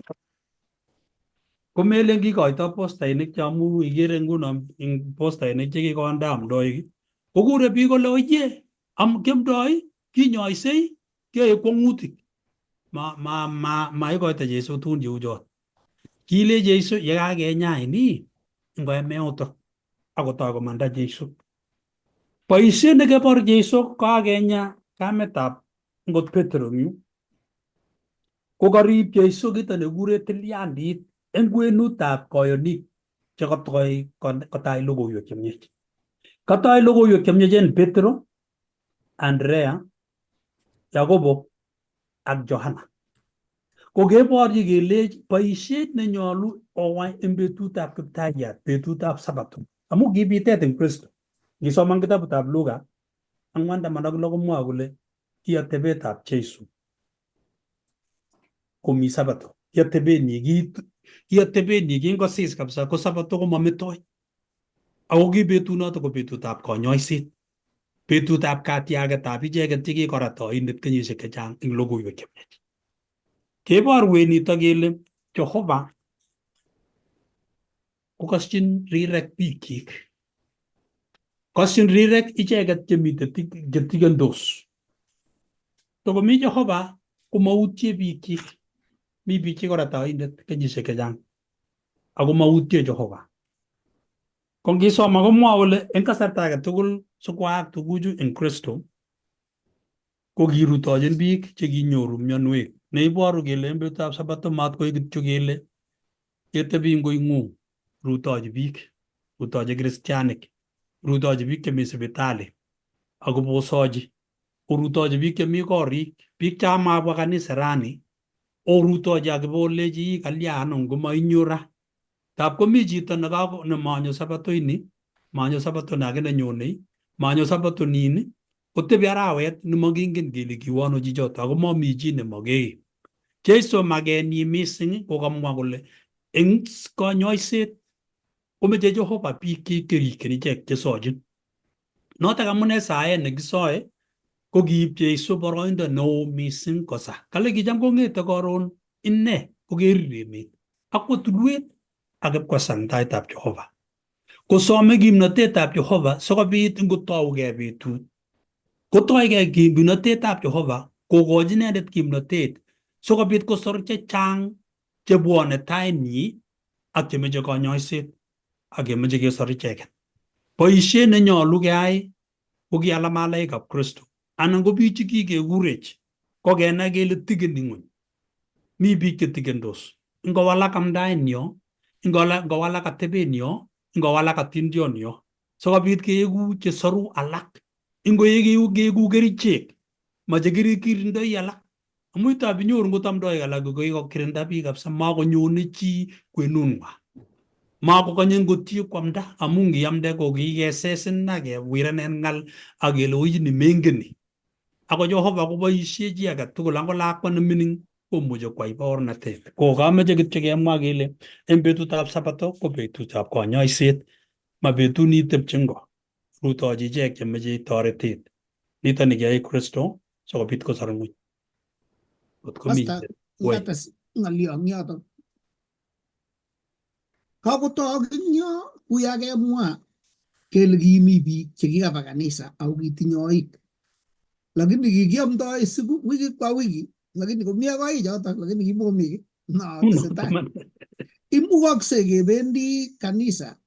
C: komelen kikoito postainik che amu ikere nguno eng postainik chekikonde amdoik kokure biik kole oye am kiamdoi kinyoisei kiyoe kwong'utik. Ma ma ma maikoito Jesu tugun cheu chot. Kile Jesu yekakenyain ii ngoemeoto akotoi komanda Jesu. Boisiet nekebor Jesu kakenya kametab ngot Petro eng yu ko karib Jesu kito nekikure tilyandit eng kwenutab koyonik chekotoi kotai logoiwek chemiach. Katoi logoiwek chemiachen Petro, Andrea, Yakobo ak Johana. Ko keborchi kelech boisiet nenyolu owai eng betutab kiptayat, betutab sabato. Amu kibitet eng Kristo. Ngisoman kitabutab Luka 4:16 komwoe kole ki atebetab Jesu komi sabato. Ki atebenyi ki atebenyi kingosis kabisa ko sabato komametoi. Ako ki betunoto ko betutab konyoiset. Betutab katyagetab icheket chekikorat oindet kenyisiek chechang eng logoiwek chemiach. Keborwech nitok kele Jehova kokosyin rirek bikyik. Kosyin rirek icheket chemite chetigendos. Tokomi Jehova komautye bikyik. Mi biik chekorat oindet kenyisiek chechang ako mautye Jehova. Ko ngisoma komwoe kole eng kasarta age tugul sikwaak tuguchu eng Kristo ko kirutochin biik chekinyoru mionwek Neiboru kele en betutab sabato mat koik kityo kele ketebi eng koing'ung, rutochi biik, rutochi kristianik, rutochi biik chemi sipitali, akobosochi, orutochi biik chemi korik, biik chamabwa kanisa rani, orutochi akibolechi "Ii, kalyan ngomainyo ra. Tab komi chito nekako nemanyo sabato ini, manyo sabato ni ake nenyone, manyo sabato nin, kotebi arawet nemakingen kele kiwo ano chichoto ako mami chi nemakei. Jesu makenyi mising ko kamwa kole eng konyoiset komeche Jehova biik chekerikyin ichek chesochin. Notok amune saet nekisoe ko kiib Jesu boroindo neo mising kosa. Kale kicham kong'ete karon ine kokerir emet akwo tulwet ak ipkosa eng taitab Jehova. Kosome kimnotetab Jehova sikobit ngotougei betut kotoigei kimnotetab Jehova kokochi inendet kimnotet sikobit kosor chechang chebwone tainyi ak chemeche konyoiset ak kemeche kesor icheket. Boisiet nenyolu keyai ko ki alamalaikab Kristo anan ko biik chekikekurech ko kenai kele tikeni ng'weny. Mi biik chetikendos. Ngowalak amdaenyo, ngowalak atebenyo, ngowalak atindionyo sikobit keeku chesoru alak. Ingoeku keeku kerichek, mache kirindoi alak. Amu itab inyoru ngot amdoik alak ko kikokirinda biik kabisa makonyone chi kwenunwa. Makokonye ngot chi kwamda amu ngiamde ko kikesesin ak kewirenen ng'al ak kele oi ni mengen ni. Ako Jehova koboisie chi age tugul angot lakwa nemining komuche kwai baornatet. Ko kameche kityo kemwa kele en betutab sabato ko betutab konyoiset, ma betut nitepche ngo. Rutochi ichek chemeche toretet. Niton ni kiyai Kristo sikobit kosor ng'weny. Kot komi
B: Pastor,
C: woi.
B: ngates ng'olyo eng yotok. Kakotok eng yo kuya kemwa kele kimi biik chekikaba kanisa ako kitinye oik. Lakini kikiamdoi siku wiki kwa wiki, lakini komi ak oik chotok, lakini kimokomi kiy. No, tesetai. Imukokse kebendi kanisa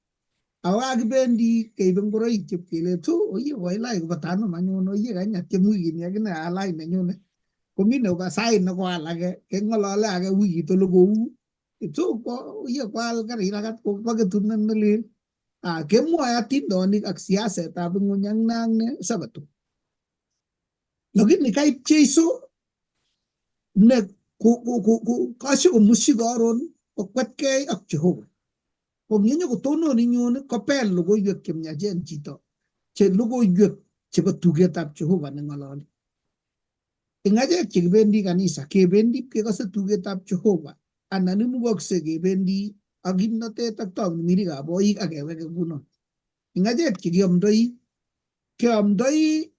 B: ako kakibendi keibe ngoroik chepkele tu oye koilach kobotanum anyun oye kany atyem wikini akine alach nenyune. Komi nebo sait nekoal ake keng'olole ake wikit ole kou tu oye koal karit akat koketunet nelel. Ah, kemwoe atindonik ak siasetab ng'wony ak ne ak ne sabato. Lakini kait Jesu ne kasikomushi karon kokwetkei ak Jehova. Ko nginyo kotonon inyun kopel logoiwek chemiachen chito che logoiwek chebo tugetab Jehova neng'ololi. Eng achek chekibendi kanisa kebendi kekose tugetab Jehova anan imukokse kebendi ak kimnotet ak tamirmirikab oik ak keweke ngunon. Eng achek chekiamdoi keamdoi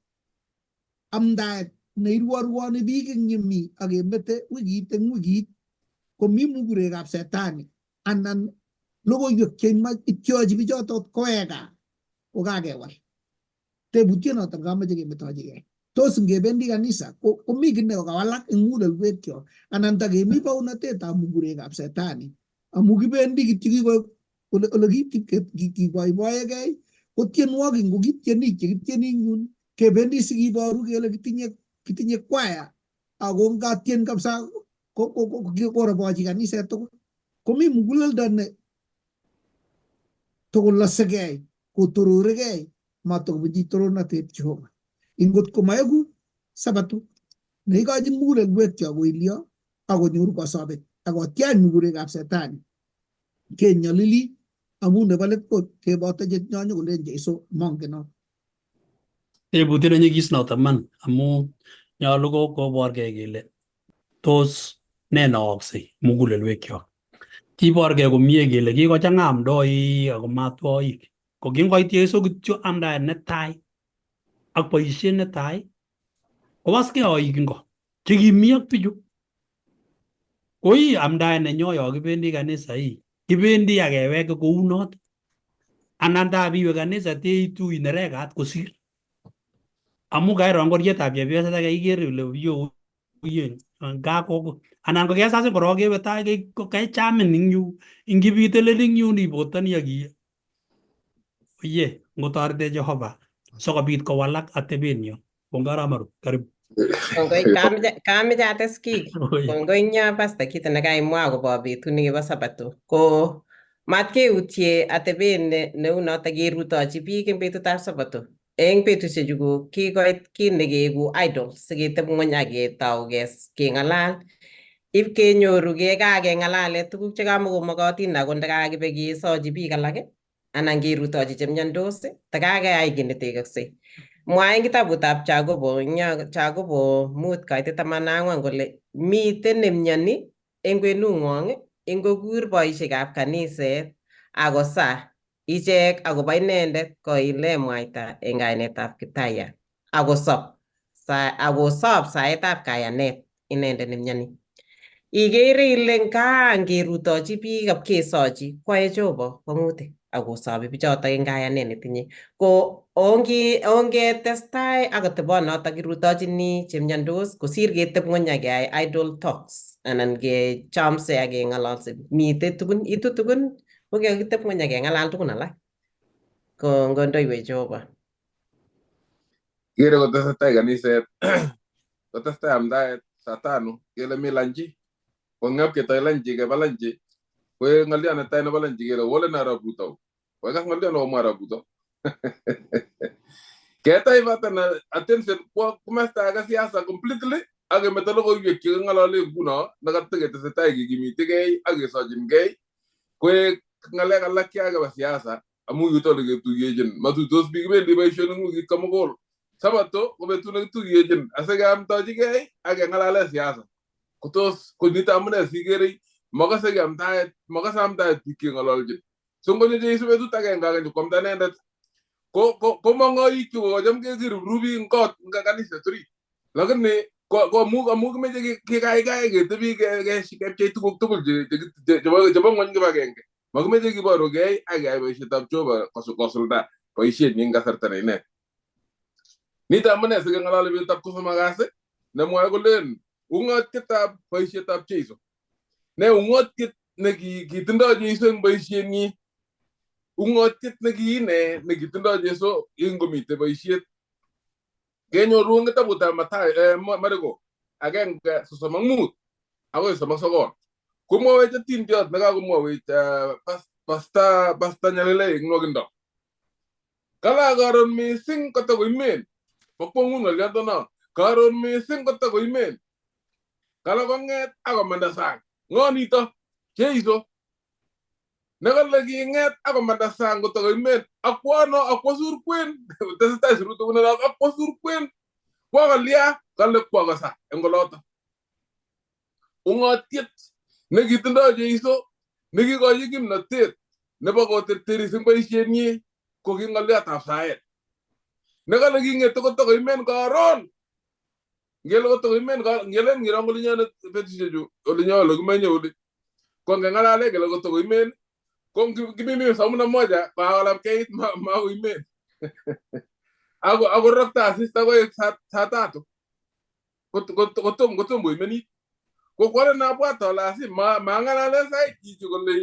B: amdaet neirworwoni biik eng yemi ak kemete wikit eng wikit komi mugurekab setani anan logoiwek cheimach ityochi bichoto kowek gaa ko kakewal. Tebutyonoton kamoche kemetochigei. Tos ngebendi kanisa komi kiy nekawalak eng mugulelwekyok anan takemi baunatetab mugurekab setani amu kibendi kityo kikoek ole kiboiboegei ko tienwogik ngo kitienik chekityeni eng yun kebendi sikiboru kele kitinye kwaya ako ngatien kabisa korobochi kaniset tugul komi muguleldo ne tokolosekei kotororokei matokobunchi torornatet Jehova. Ingot komaeku sabato neikochin mugulelwekyok koilyo ak konyor kosobet ak kotyach mugurekab setani kenyolili amu nebo let ko keboto chenyonyo kolen Jesu mongenot.
C: Tebutiet nenyigis noton man amu nyolu ko koborgei kele tos ne neooksei mugulelwekyok. Kiborgei komie kele kikochang'a amdoik ako matwoik. Ko kingoit Jesu kityo amdaet netai ak boisiet netai kowaskei oik ingo chekimi ak bichu. Koi amdaet nenyo yo kibendi kanisa ii, kibendi ak keweke kounot anan tab iwe kanisa teitu inerekat kosir. Amu kairo ngorietab chepyoset ake ikere ile yo uye nga ko anan ko kesasin korok kewe tai ko kechamin ing yu ingipitelel ing yun ibotoni ak oye ngotoretech Jehova sikobit kowalak atebenyo. Kongoi Arap Maru, karibu.
A: Kongoi, kameche ates kiy. Kongoi nya pastor kito nekaimwa akobo betut nekibo Sabato. Ko matkeutye atebet neu noto kerutochi biik eng betutab Sabato. Eng betusiechu ko kikoit kit nekeeku idle siketeb ng'weny ak ketou keng'alal. Ip kenyoru kekakeng'alale tuguk chekamakomokotin ako ndakakibe kesochi biik alak anan kerutochi chemyondos takakeyai kiy netekoksei. Mwae eng kitabutab Jacobo, Jacobo 5:14 kole miten nemyoni eng kwenung'wong ingokur boisiekab kaniset akosaa ichek akobo inendet koile mwaita eng kainetab Kiptayat akosob akosob saetab kayanet inendet nemyoni. Ikere ile ngangerutochi biik ak kesochi koyae Jehova kwang'utik akosobi bichotok eng kayanet netinye. Ko ongetestai ak atebonotok kirutochini chemyondos kosir keteb ng'weny ak keyai idle talks anan kechomse ak keng'ololse. Mitei tugun, itu tugun ko kakiteb ng'weny ak keng'alal tugun alak. Ko ngondoiwech Jehova.
D: Kere kotesetai kaniset, kotestai amdaet saa tano kele mi lanchi. Kong'ep ketoi lanchi keba lanchi, ko ng'olyo netai nebo lanchi kele wole ne arap Ruto. Koikas ng'olyo nebo mwa arap Ruto. Ketai bata attention kwa komasta age siasa completely ak kemeto logoiwek cheking'olole nguno nekataketesetai kikimitigei ak kesochinkei koek ng'alek alak chekakeba siasa amu yuto ole ketuyechin matuitos biik kibendi boisionik wikit komugul. Sabato ko betut nekituyechin asikeamtochigei ak keng'alale siasa. Kotos ko nito amune sikere makase amtaet makase amtaet biik cheng'ololchin. So ngonyo Jesu betut agenge agenge koamta inendet ko komong'oik chu kocham kekirubrubi eng kot eng kaniset orit. Lakini ko amu kimeche kikaikai ketebi kepchei tuguk tugul chebo ng'wony kibagenge. Makimeche kiborugei ak keyai boisietab Jehova kosulda boisienyi eng kasarta ne ine. Nito amune sikeng'ololi betutab kosomok kasi nemwoe kolen ung'otietab boisietab Jesu. Ne ung'otiet nekitindoi Jesu eng boisienyi. Ung'otiet neki ine nekitindoi Jesu ingomite boisiet. Kenyoru eng kitabutab Mathayo, Mariko 1:35 akoi 39. Komwowech atindiot nekakomwowech Pasta Nyalilei eng nwokindo. Kala karon mising kotakoimen. Bo kwong'ut ng'oliondono. Karon mising kotakoimen. Kala kong'et akomanda sang. Ng'o nito? Jesu. Nekale king'et akomanda sang kotakoimen. Akwo ano akwo surkwen. Tesetai sirutik kounoto akwo surkwen. Kwo kolya kale kwo kosa eng oloto. Ung'otiet nekitindoi Jesu nekikochi kimnotet nebo koterteris eng boisienyi ko ki ng'oliotab saet. Nekale king'ete kotakoimen karon. Ngele kotakoimen ngelen ngiro olinyonet betusiechu olinyo ole kimenye oli. Ko ngeng'alale kele kotakoimen ko kimimi saa kumi na moja kakolapkeit makoimen. Ako rokta asista koek saa tatu. Kotom koimenit. Ko kwalen abwat ale asi mang'alale sait chichi kole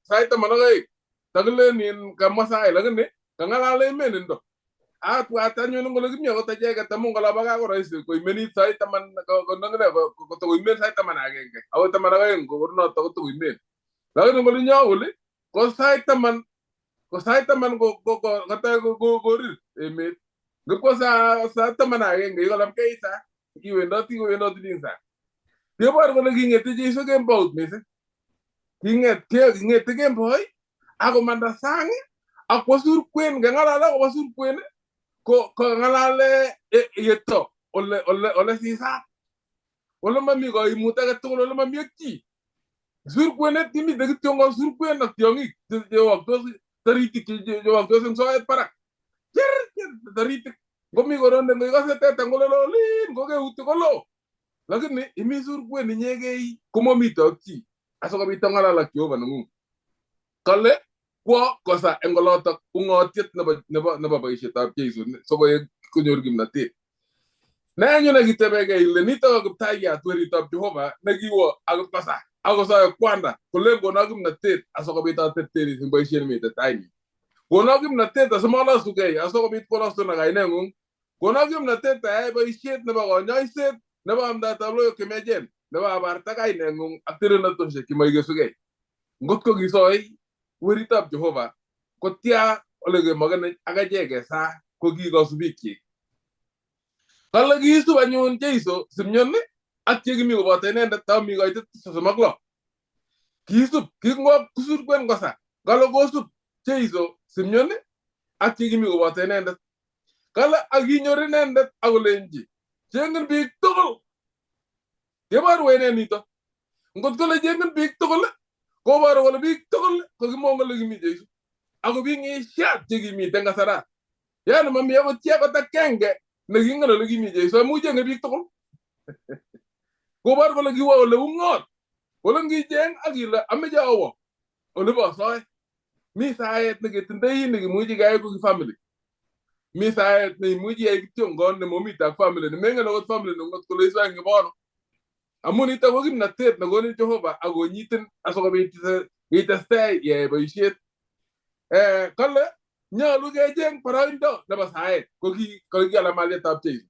D: sait 12. Takilen kamwa sait lakini kang'alale imenindo. Abwat anyun kole kimi akot acheket amu ngolabo gaa ko rahisi koimenit sait 10 konongine kotokoimen sait 11 akoi 12 konoto kotokoimen. Lakini ngolinyo oli ko sait 10 ko sait 10 ko katoi korir emet. Ngipko saa 11 ikolapkeit saa iwendoti ing sang. Kebor kole king'ete Jesu kembout mising. King'ete kemboi akomanda sang akwo surkwen ngeng'alale akobo surkwen ko kang'alale yeto ole sisat. Ole mami kaimut age tugul ole mami ak chi. Surkwenet kimite kityongon surkwen ak tiong'ik chewoktos taritik chewoktos eng soet barak. Cher taritik. Ngomi koronde ngoikose teta ngololo olin kokeuti kolo. Lakini imi surkwen inyegei komomito ak chi asikobit ong'alal ak Jehova neng'ung. Kale kwo kosa eng olotok ung'otiet nebo boisietab Jesu sikoek konyor kimnatet. Ne anyun nekitebekei ile nito ko Kiptayat weritab Jehova nekiwo akot kosa akosoe kwanda kolen kono kimnatet asikobit aterteris eng boisiet nemite tainyu. Kono kimnatet asimalosugei asikobit kolosuna kaineng'ung. Kono kimnatet ayai boisiet nebo konyoiset nebo amdaetab logoiwek chemiachen nebo abarta kaineng'ung ak telelnotosiek chemoikesugei. Ngot ko kisoi weritab Jehova kotia ole kemokenech ak achek kesaa ko ki kasubikyik. Kale kiisub anyun Jeiso Simeon ak chekimi koboto inendet tami koitet 36. Kiisub kingop kusur kwen kosa. Kale kosub Jeiso Simeon ak chekimi koboto inendet. Kale ak kinyor inendet ak kolenji chengin biik tugul. Keborwech nee nito? Ngot kole chengin biik tugul koboru kole biik tugul kokimongen ole kimi Jeiso. Ako bing'isiat chekimiten kasarat. Yani mami akot chi akot akenge nekingen ole kimi Jeiso amu chenge biik tugul. Kobor kole kiwo ole ung'ot. Ole ngicheng ak ile ameche awo ole bosoe. Mi saet neketindoi nekimuchi keyai ko ki family. Mi saet neimuchi iyai kityongon nemomite ak family nemengen akot family neng'ung kole isoe eng kibono. Amu nito ko kimnatet nekonin Jehova akonyitin asikobit itestai iyai boisiet. Kale nyolu kecheng boroindo nebo saet ko kiale malietab Jeiso.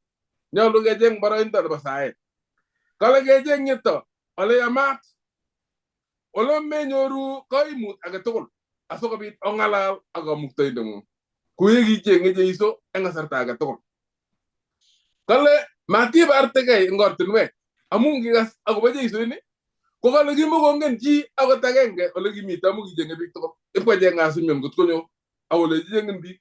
D: Nyolu kecheng boroindo nebo saet. Kale kecheng nito ole yamat ole menyoru kaimut age tugul asikobit ong'alal ak kamuktaindeng'ung. Koye kichenge Jeiso eng kasarta age tugul. Kale matibartegei eng ortinwek amu ngikas akobo Jeiso ini ko kale kimukongen chi akot agenge ole kimite amu kichenge biik tugul. Ipkocheng'at Simeon kot konyo ak kolechi chengin biik.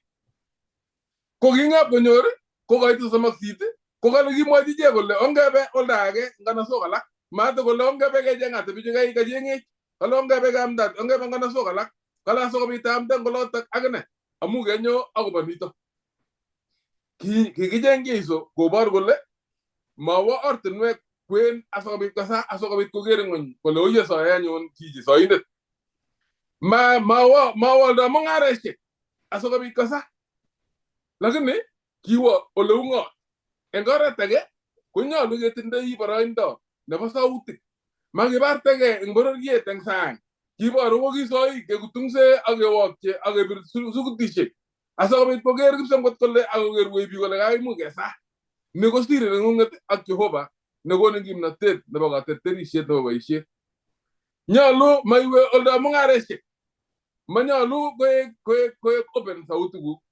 D: Ko kingap konyor ko koit 38 ko kale kimwochi ichek kole ongebe olda age nganasok alak. Mate kole ongebe kecheng'ate bichu kacheng'ech. Kale ongebe keamdat ongebe nganasok alak. Kale asikobit aamde eng olotok akine amu kenyo akobo nito. Kikicheng Jeiso kobor kole mawo ortinwek kwen asikobit kosa asikobit koker ng'ony kole oye soe anyun chichi soindet. Mawo oldo mung'aresiek asikobit kosa. Lakini kiwo ole ung'ot. Eng oret age konyolu ketindoi boroindo nebo sautik. Makibartegei eng bororiet eng sang. Kiboru ko kisoi kekutungse ak kewokche ak kebir sukutishek. Asikobit koker kipsengwet kole ak kokerwech biik kole kaimuch kesaa. Ni ko siri neng'ung'et ak Jehova nekonin kimnatet nebo katerterisiet nebo boisiet. Nyolu maiwe oldab mung'aresiek. Manyolu koek open sautikuk.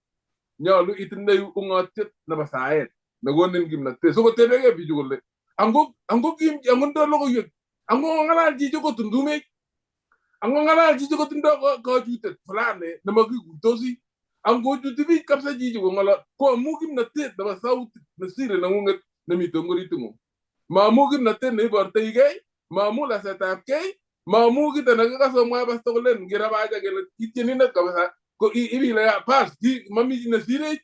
D: Nyolu itindoi ung'otiet nebo saet nekonin kimnatet. Sikotebekei bichu kole ango ango logoiwek ango ng'alal chichi kotumtumech ango ng'alal chichi kotindo kochutet fulani nemakikuitosi ango chuti biik kabisa chichi kong'olol ko amu kimnatet nebo sautit nesire neng'ung'et nemiten eng oritung'ung. Maamu kimnatet neibortoigei, maamu lasetabkei, maamu kito nekikase komwae pastor kolen ngirabacha kele itienindet kabisa ko ibile pas mami chi nesirech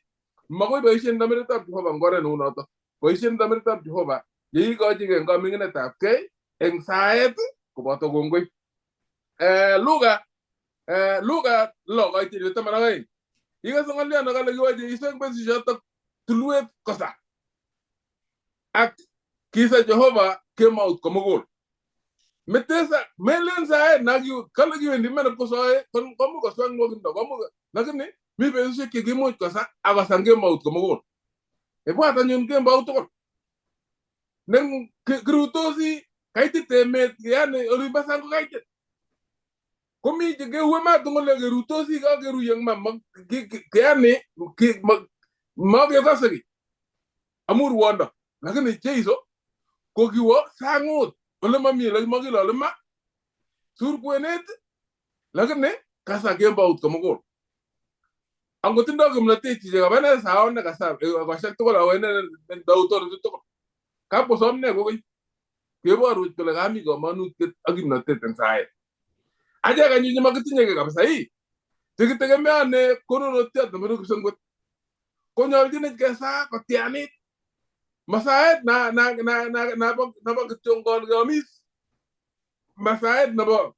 D: makoi boisien dhamiritab Jehova eng oret neu noto. Boisien dhamiritab Jehova yeikochigei eng kaming'inetab kei eng saet koboto kongoi. Luka Luka 6 koitiliet 12. Ikose ng'oliot nekale kiwo Jeiso eng betusiechotok tulwet kosa. Ak kisa Jehova kemout komugul. Metesa melen saet na kale kiwendi iman ipkosoe komuch koswa eng nwokindo komuch lakini mi betusiek chekimuch kosa akosa eng kemout komugul. Ibwat anyun kembout tugul. Ne kirutosi kaitit emet yani olimbo sang ko kaitit. Komi chekeue mat eng ole kerutosi kakeruye eng ma yani makekose kiy amu ruondo. Lakini Jeiso ko kiwo sangut ole mami ole makilole ma sur kwenet lakini kasa kembout komugul. Angotindo kimnatet chichi kaba ine saone kasa koshek tugul ako ine ndautoreti tugul. Kakosom ne kokeny keborwech kole kami komonutiet ak kimnatet eng saet. Achek anyun chemakitinye kiy kabisa ii chekitegemeane konunotiot nebunu kipsengwet konyolchinech kesaa kotianit. Masaet nabo kityongon keamis. Masaet nebo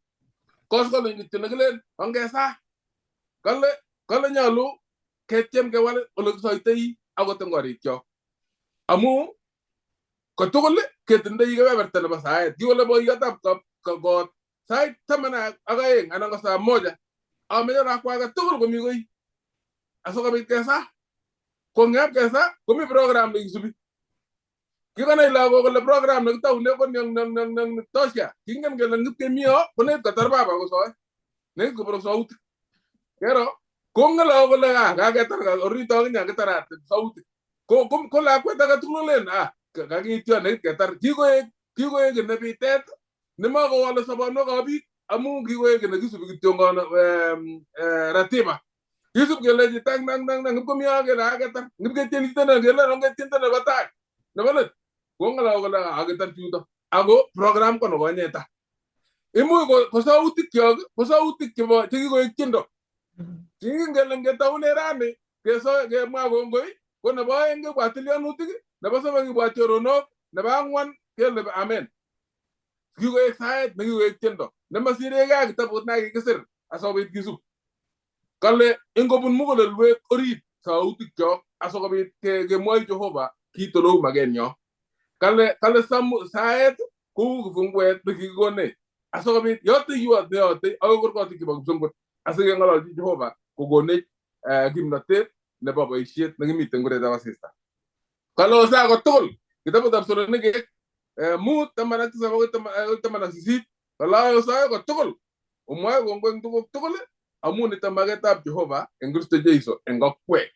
D: koskoleng kityo nekilen ongesaa. Kale nyolu ketyem kewal ole kisoitoi akot eng korikyok. Amu kotugul ketindoi kebeberta nebo saet. Kikole boiyotab kot sait 12 anan ko saa 1 ameche lakwa age tugul komi koi asikobit kesaa. Ko ngap kesa komi program nekisubi. Kikonai lagok kole program nekitoune ko nyong tosha. Kingen kele ngipkemi yo konekit kotar baba kosoe. Nekit koborok sautik. Kero kongen lagok kole kaketar orito kinya kitarat sautik. Ko lakwet age tugul kolen kakiityo nekit ketar. Kikoek nebitet nemakowole sobonwekab biik amu kikoek nekisubi kityongon ratiba. Kisub kelechi tang tang tang tang ngipkomi yo kele kaketar. Ngipketien kito kele ongetien nebo tai nebo let. Kongen lagok kole kaketar chuto. Ako program ko nekonyeta. Imuch ko sautik kyok ko sautik chebo chekikoek tiendo. Kingen kele ngetaune rani kemwa kongoi ko nebo oeng kibwa tilyanutik, nebo somok kibwa choronok, nebo angwan kele amen. Kikoek saet nekikoek tiendo nemasirekei ak kitabut nekikisir asikobit kisub. Kale ingobun mugulelwek orit sautik kyok asikobit kemwoi Jehova kit oleu makenyo. Kale saet kou kifungwet nekikikonech asikobit yote neyote akoi kurgotik chebo kipsongot asikeng'ololchi Jehova kokonech kimnotet nebo boisiet nekimiten kuretab asista. Kale osaa kotugul kitabutab Solonikek 5 17 akoi 18 kale osae kotugul omwoe kongoi eng tuguk tugul amu nitok maketab Jehova eng Kristo Jesu eng okwek.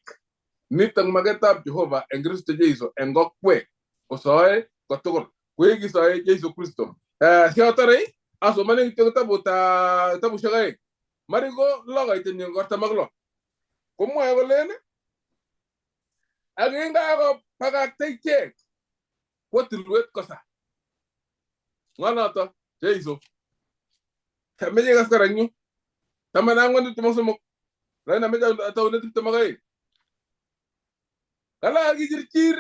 D: Nitok maketab Jehova eng Kristo Jesu eng okwek. Osoe kotugul. Koikisoe Jesu Kristo. Siatorei asomani kityo kitabushek aeng. Mariko 6 46. Komwoe kolen ak ingakobakakta ichek kwo tulwet kosa. Ng'o noto? Jesu. Meche ikas kora eng yu. 14 23. Lakini ameche ataune 22. Kala kichirchir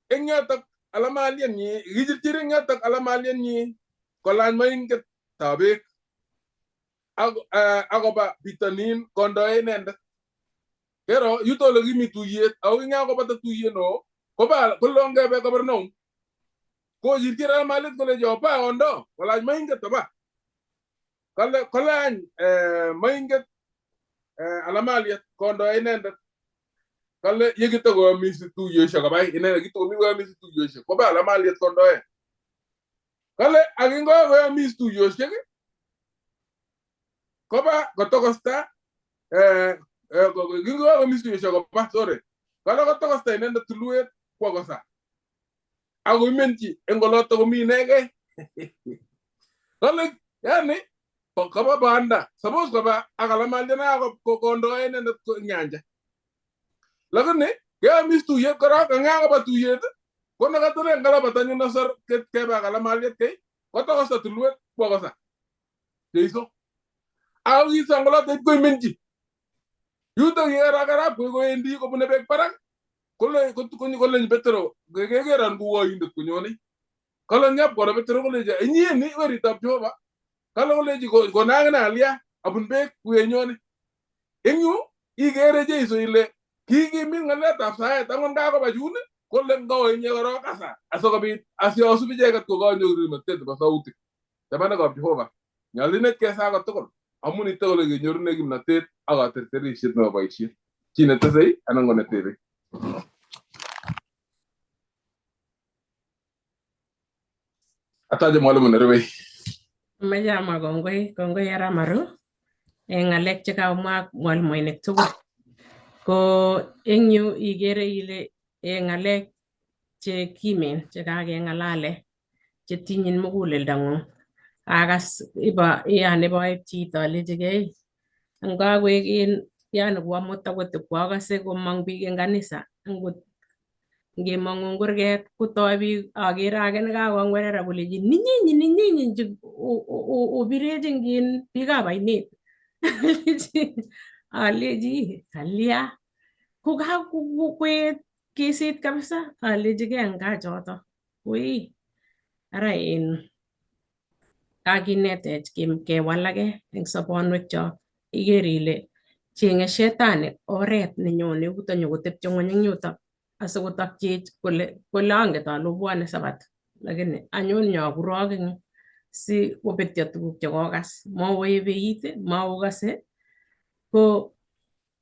D: eng yotok alamalienyi, kichirchir eng yotok alamalienyi kolany moinget ab beek akoba bitonin kondoe inendet. Kero yuto ole kimi tuyet ako kingakobata tuyet neo koba kolongebe Kapernaum. Kochirchir alamaliet koleji oba kondo kolany moinget oba. Kale kolany moinget alamaliet kondoe inendet. Kale yekitokoamisi tuiyosiek koba inendet kitokomi koamisi tuiyosiek koba alamaliet kondoe. Kale ak ingokoamis tuiyosiek koba kotokosta kingokoamis tuiyosiek koba sorry. Kale kotokosta inendet tulwet kwo kosa. Akoimenchi eng oloto komi inegei. Kale yani koba banda suppose koba ak alamaliet kondoe inendet nyanja. Lakini keamis tuyet korok angakoba tuyet ko nekatile ngalabat anyun asor kebe ak alamaliet kei kotokosta tulwet kwo kosa. Jesu. Ako kisang oloto ipkoimenchi. Yutok kikarakarab kowendi kobune beek barak kolenji Petero kekeron kou oindet konyone. Kale ngap koro Petero kolenji inye ni weritab Jehova. Kale kolenji kona akine alya abun beek kuyenyone. Eng yu ikere Jesu ile kikimit ng'alekab saet angot kakoba chun kole ngowe inye korok asa asikobit asiosub icheket kokanyoru kimnotet nebo sautik. Chamanikab Jehova nyolu kesaa kotugul amu nito kole kenyorune kimnotet ak katerterisiet nebo boisiet. Chi netesei anan ko netebe. Atache mwalimu nerubei.
E: Amache amwa kongoi, kongoi Aramaru eng ng'alek chekamwa mwalimuinik tugul. Ko eng yu ikere ile eng ng'alek che kimen chekakeng'alale chetinyin muguleldang'ung. Akas iba yani boib chito alechigei ngakoek in yani ko amut akot kwakase komong biik eng kanisa ngot ngemong'u eng kurget kotoi biik akere age nekakong'werer akolechi ninyinyi ninyinyi obirech eng in biikab ainet. Alechi kalya kokakoet kesit kabisa alechigei eng kaa choto wei ara in kakinetech kewalake eng sobonwekchok iker ile chenge shetani oret nenyone yuto nyokotepche ng'weny eng yutok asikotokchech kole anget ale obwone sabat lakini anyon nyokurok eng yu si kobetyo tuguk chekokas mowe beit maokase ko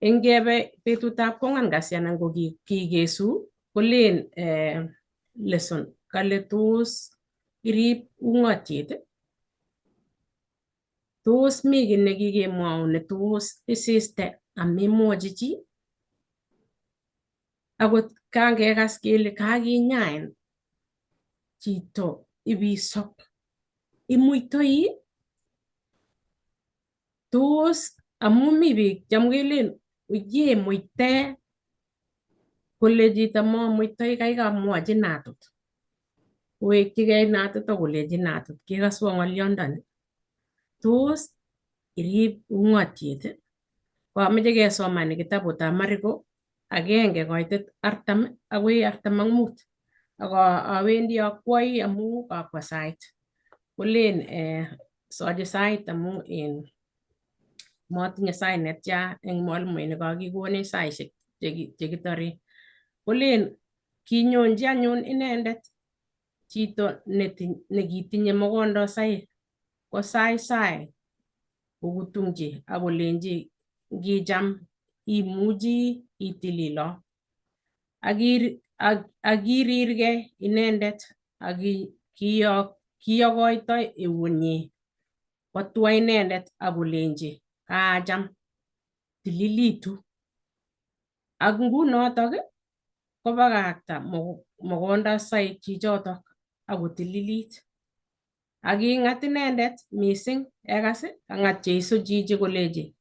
E: Eng ngebe betutab kwangwan kasi anan ko kikesu kolen lesson kale tos irib ungotiet, tos mi kiy nekikemwoun ne tos isiste amemwochi chi? Akot kangekas kele kakinyain chito ibisob, imuitoi? Tos amu mi biik cham kelen oye muite kole chito mamuitoi kaikai amwochi natut. Kowekchigei natut akolechi natut kekaswo ng'olyondoni. Tos irib ung'otiet? Ko ameche kesomani kitabutab Mariko 1:40 akoi 45. Ak awendi akwoi amu kakwa sait. Kolen sochi sait amu en motinye sait netya eng mwalimuinik kakikonech saishek chekitore. Kolen kinyonchi anyun inendet chito nekitinye mogondosaik kosaisai kokutungchi akolenchi ngicham imuchi itililo. Akirirgei inendet ak kiyokoito eunyi kotwa inendet akolenchi kaacham tililitu. Ak ngunotok kobakakta mogondosaik chichotok akotililit. Ak king'at inendet mising, ekas kang'at Jesu chichi kolechi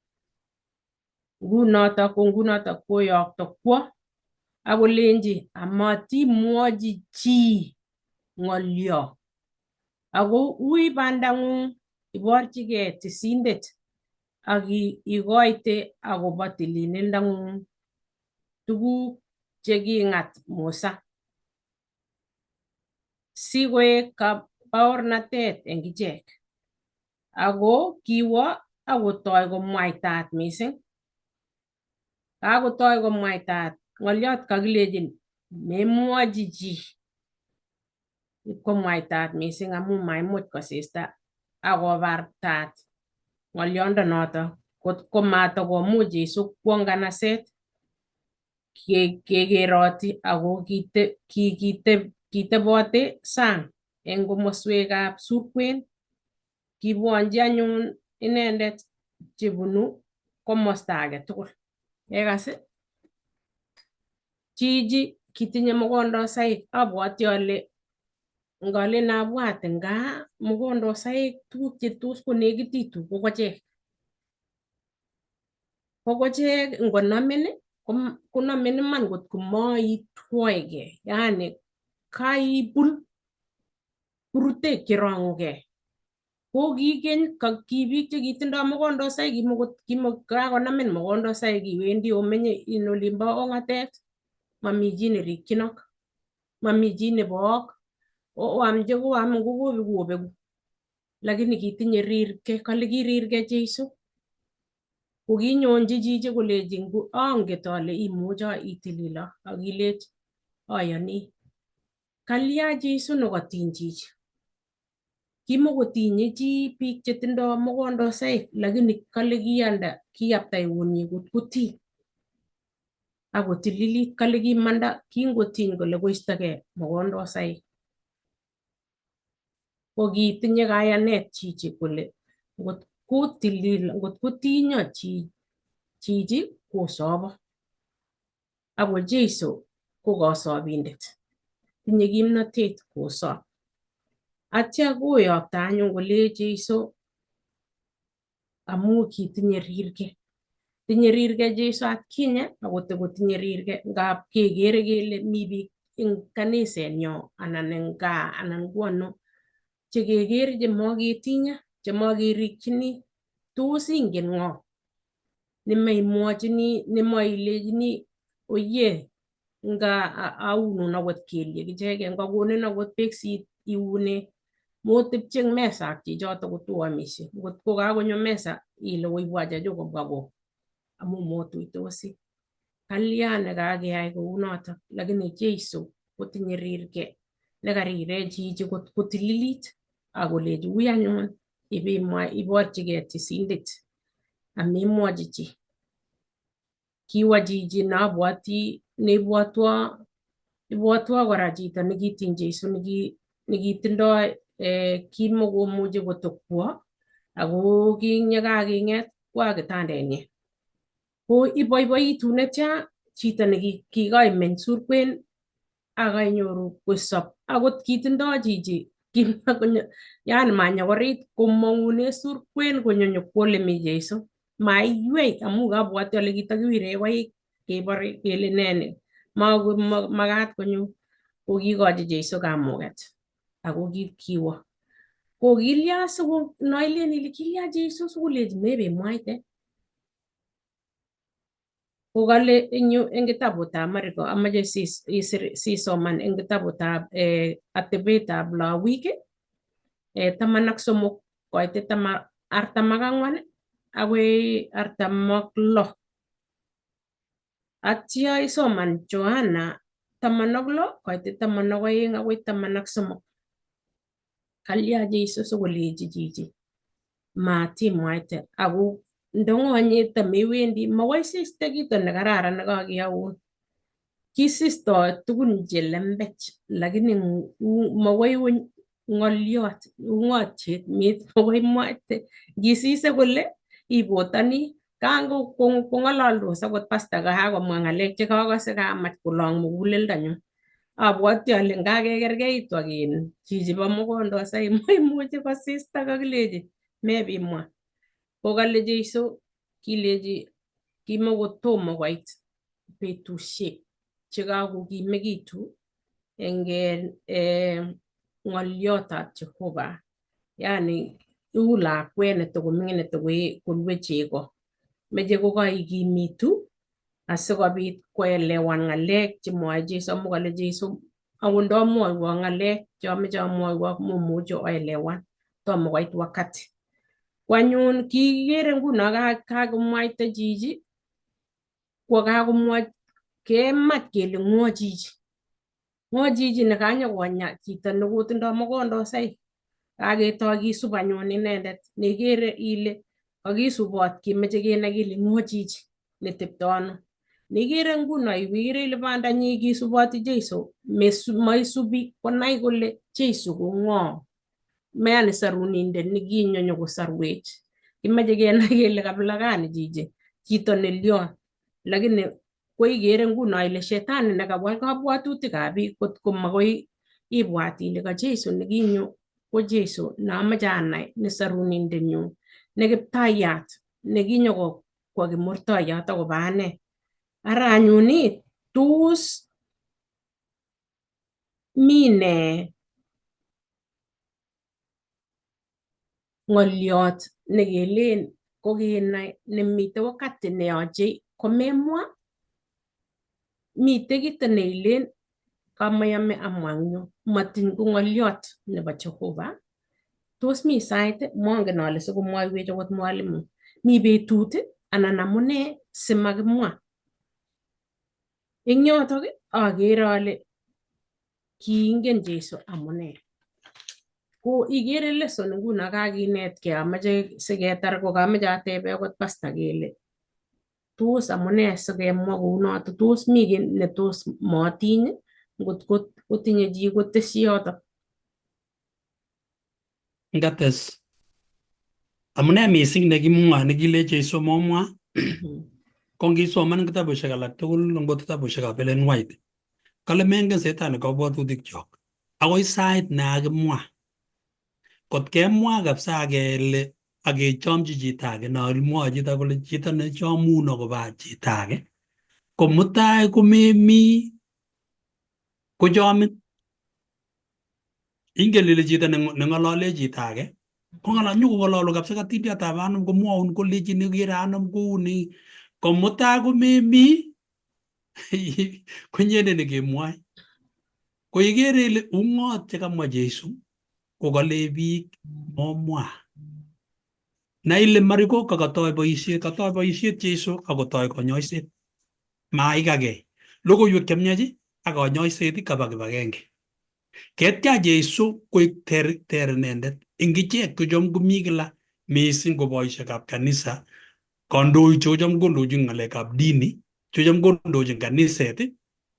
E: ngunotok ko ngunotok koyokto kwo akolenchi amatimwochi chi ng'olyo. Ako ui bandang'ung iborchigei tisindet ak ikoite akobo tililindang'ung tuguk cheking'at Musa. Sikoek baornatet eng ichek. Ako kiwo akotoi komwaitat mising. Kakotoi komwaitat ng'olyot kakilechin memwochi chi. Ipkomwaitat mising amu maimuch kosista akobartat ng'olyondo kot komatakomuch Jesu kwo nganaset kekeroti ako kitebote sang eng komoswekab surkwen. Kibwonchi anyun inendet chebunu komosta age tugul. Kekas? Chichi kitinye mogondosaik abwoti ale ngolen abwat nga mogondosaik tuguk che tos konekititu ko kochek. Ko kochek ngonamin konamin iman kot komaitwoegei, yaani kaibun purutek cherong'ugei. Ko kikeny ki biik chekitindoi mogondosaik kakonamin mogondosaik iwendi omenye in olimbo ong'atet mami chi nerikchinok, mami chi nebook, oam chekoam ngokobeku obeku. Lakini kitinye rirke, kale kirirke Jesu. Kokinyonchi chichi kolechi anget ale imucho itililo ak ilech ayoni. Kalya Jesu nekotiny chichi? Kimokotinye chi biik chetindo mogondosaik lakini kale kiyanda kiyapta eunyi kotiny akotililit. Kale kimanda kingotiny kole koistogei mogondosaik. Ko kitinye kayanet chichi kole ngot kotilil ngot kotinyo chichi kosobo. Ako Jesu ko kosobindet. Tinye kimnotet kosob. Atya koyokto anyun kolech Jesu amu kitinye rirge. Tinye rirge Jesu atkinye akotokotinye rirge ngap kekere kele mi biik eng kanisenyo anan eng gaa anan ko ano chekekere chemoketinye chemokerikchini tos ingen ng'o nemeimwochini nemoilechini oye nga aunun akot kelyek ichegei ngakonin akot beek si iune motepche eng mesa ak chichoto kotoamishe ngot ko kakonyo mesa ile oibwa chechuk kobwa ko amu motuitosi. Kalya nekakeyai kounotok lakini Jesu kotinye rirge nekarire chichi kot kotililit akolechi ui anyun ibimwa iborchigei tisindet amemwochi chi. Kiwa chichi neabwoti neibwotwo ibwotwo kora chito nekitiny Jesu nekitindoi kimokomuchi kotokwo ako kinyekakinget kwa kitandenyin. Ko iboiboitu netya chito nekikoimeny surkwen akainyoru kosop akot kitindoi chichi yani manyokorit komong'une surkwen konyo nyokwo olemi Jesu. Maiywei amu kabwati ale kitakiwire koik kebore kele nee ni makat konyo ko kikochi Jesu kamuket ako kiwo. Ko kilya siko noilen ile kilya Jesu sikolechi mebemwaite. Ko kale eng yu eng kitabutab Mariko amache sisoman eng kitabutab atebetab Lawik 13 koitit 44 akoi 46. Atya isoman Johana 16 koitit 12 akoi 13. Kalya Jesu sikolechi chichi matimwaite ako ndong'onyite tamewendi makoi isiste kito nekararan nekakiyaun. Kisistoi tugun che lembech lakini makoi ng'oliot ung'otiet makoi mwaite ngisise kole ibotoni kango kong'ololdos akot pasta kakomwa ng'alek chekakose kamach kolong muguleldonyu. Abwoti ale ngakekerkeitu ak in chichi bo mogondosaik maimuchi kosista kakilechi mebimwa. Ko kale Jesu kilechi kimokotomo koit betusiek chekakokimekitu eng ng'oliotab Jehova. Yani uu lakwet netokoming'in netokolue chego. Meche kokaikimitu asikobit koelewan ng'alek chemwoe Jesu amu kale Jesu akot ndomwoiwok ng'alek cheamoche amwoiwok momuchi oelewan tomo koit wakati. Ko anyun kikere nguno kakomwaita chichi ko kakomwa kemach kele ng'o chichi. Ng'o chichi nekanyokonya chito nekotindoi mogondosaik. Kaketoi kisub anyun inendet nekere ile kakisubot kimeche kenai kele ng'o chichi netepto ano. Nekere nguno ikere ile bandanyi kisuboti Jesu maisubi konai kole Jesu ko ng'o. Mayani sarunindet nekinyo nyokosarwech. Kimeche kenai kele kabila gani chichi chito nelion. Lakini ko ikere nguno ile shetani nekawal kabwatutikab biik kotko makoi ibwat ile ka Jesu nekinyo ko Jesu neamache anai ne sarunindenyu ne kiptayat nekinyo kwa kimurtoyot akobo ane. Ara anyun ii tos mi nee ng'oliot nekelen kokenai nemite wakati neyoche komemwa mite kito neilen kamayame amwa eng yu matiny ko ng'oliot nebo Jehova. Tos mi sait mongen ale sikomwoiwech akot mwalimu mi betut anan amune simakimwa. Eng yotok akere ale kiingen Jesu amune. Ko ikere lesson nguno kakinetkei amache siketar ko kameche atebe akot pasta kele tos amune sikemwa kounoto tos mi kiy netos matiny ngot kotinye chi kotesyi yotok.
C: Ngates amune mising nekimwa nekile Jesu momwa ko ngisoman kitabushek alak tugul ngot kitabushekab Ellen White kale mengen setani kabwatutikchok akoi sait nekakimwa. Kot kemwa kabisa kele akechomchi chito age nomwoe chito kole chito nechomun akobo chito age ko mutai komemi kochomin. Ingen ile chito neng'olole chito age kong'olol nyokong'ololu kabisa katindiotab anum komwoun kolechin ikere anum kouni ko mutai komemi konyendet nekemwoe. Ko ikere ile ung'ot chekamwa Jesu ko kale biik momwa. Na ile Mariko kakatoi boisiet, katoi boisiet Jesu akotoi konyoiset. Maikakei. Logoiwek chemiach ak konyoiset kaba kibagenge. Ketya Jesu koik ter inendet. Eng ichek kocham komi kila mising ko boisiekab kanisa, kandoik chocham kondochin ng'alekab dini, Checham kondochin kaniset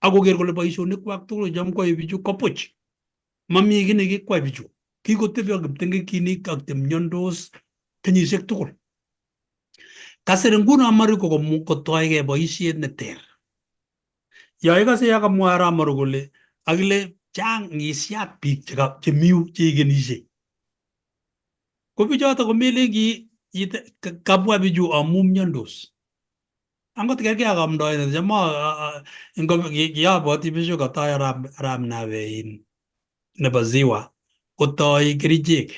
C: ak koker kole boisionikwak tugul checham koyoe bichu ko buch. Mami kiy nekikwai bichu. Kikotebi ak kipting'ekinik ak chemyondos kenyisiek tugul. Kasir nguno Mariko kotoige boisiet neter. Yo ikose yo kamwa arap Maru kole akile chang ngisiat biik chemi cheikenishei. Ko bichoto komelen kabwa bichu amu miondos. Angot kerkei ak amdoindet cham kiabwoti besho katoi arap Nabe nebo Ziwa kotoi kerichek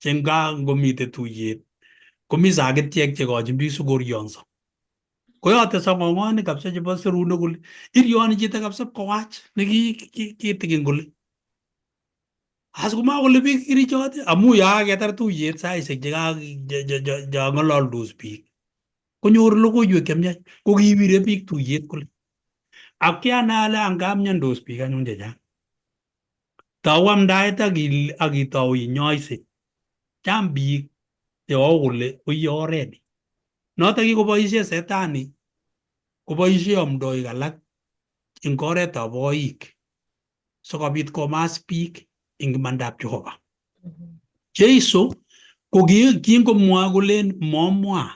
C: che nga ngomite tuyet komi sakityek chekochin biik sikorionso. Koyote song'ong'onik kabisa chebo serunek kole iryoni chito kabisa kowach nekitikin kole. As komakole biik kerichot amu ya kaketar tuyet saishek chekang'ololdos biik konyoru logoiwek chemiach ko kiwire biik tuyet kole. Ak kianai ale anga miondos biik anyun chechang. Tou amdaet ak itou inyoise. Chang biik cheou kole oiye oret ni. Notok kikoboisie setani koboisie amdoik alak eng oretab boik sikobit komas biik eng imandab Jehova. Jeiso ko kingomwa kolen momwa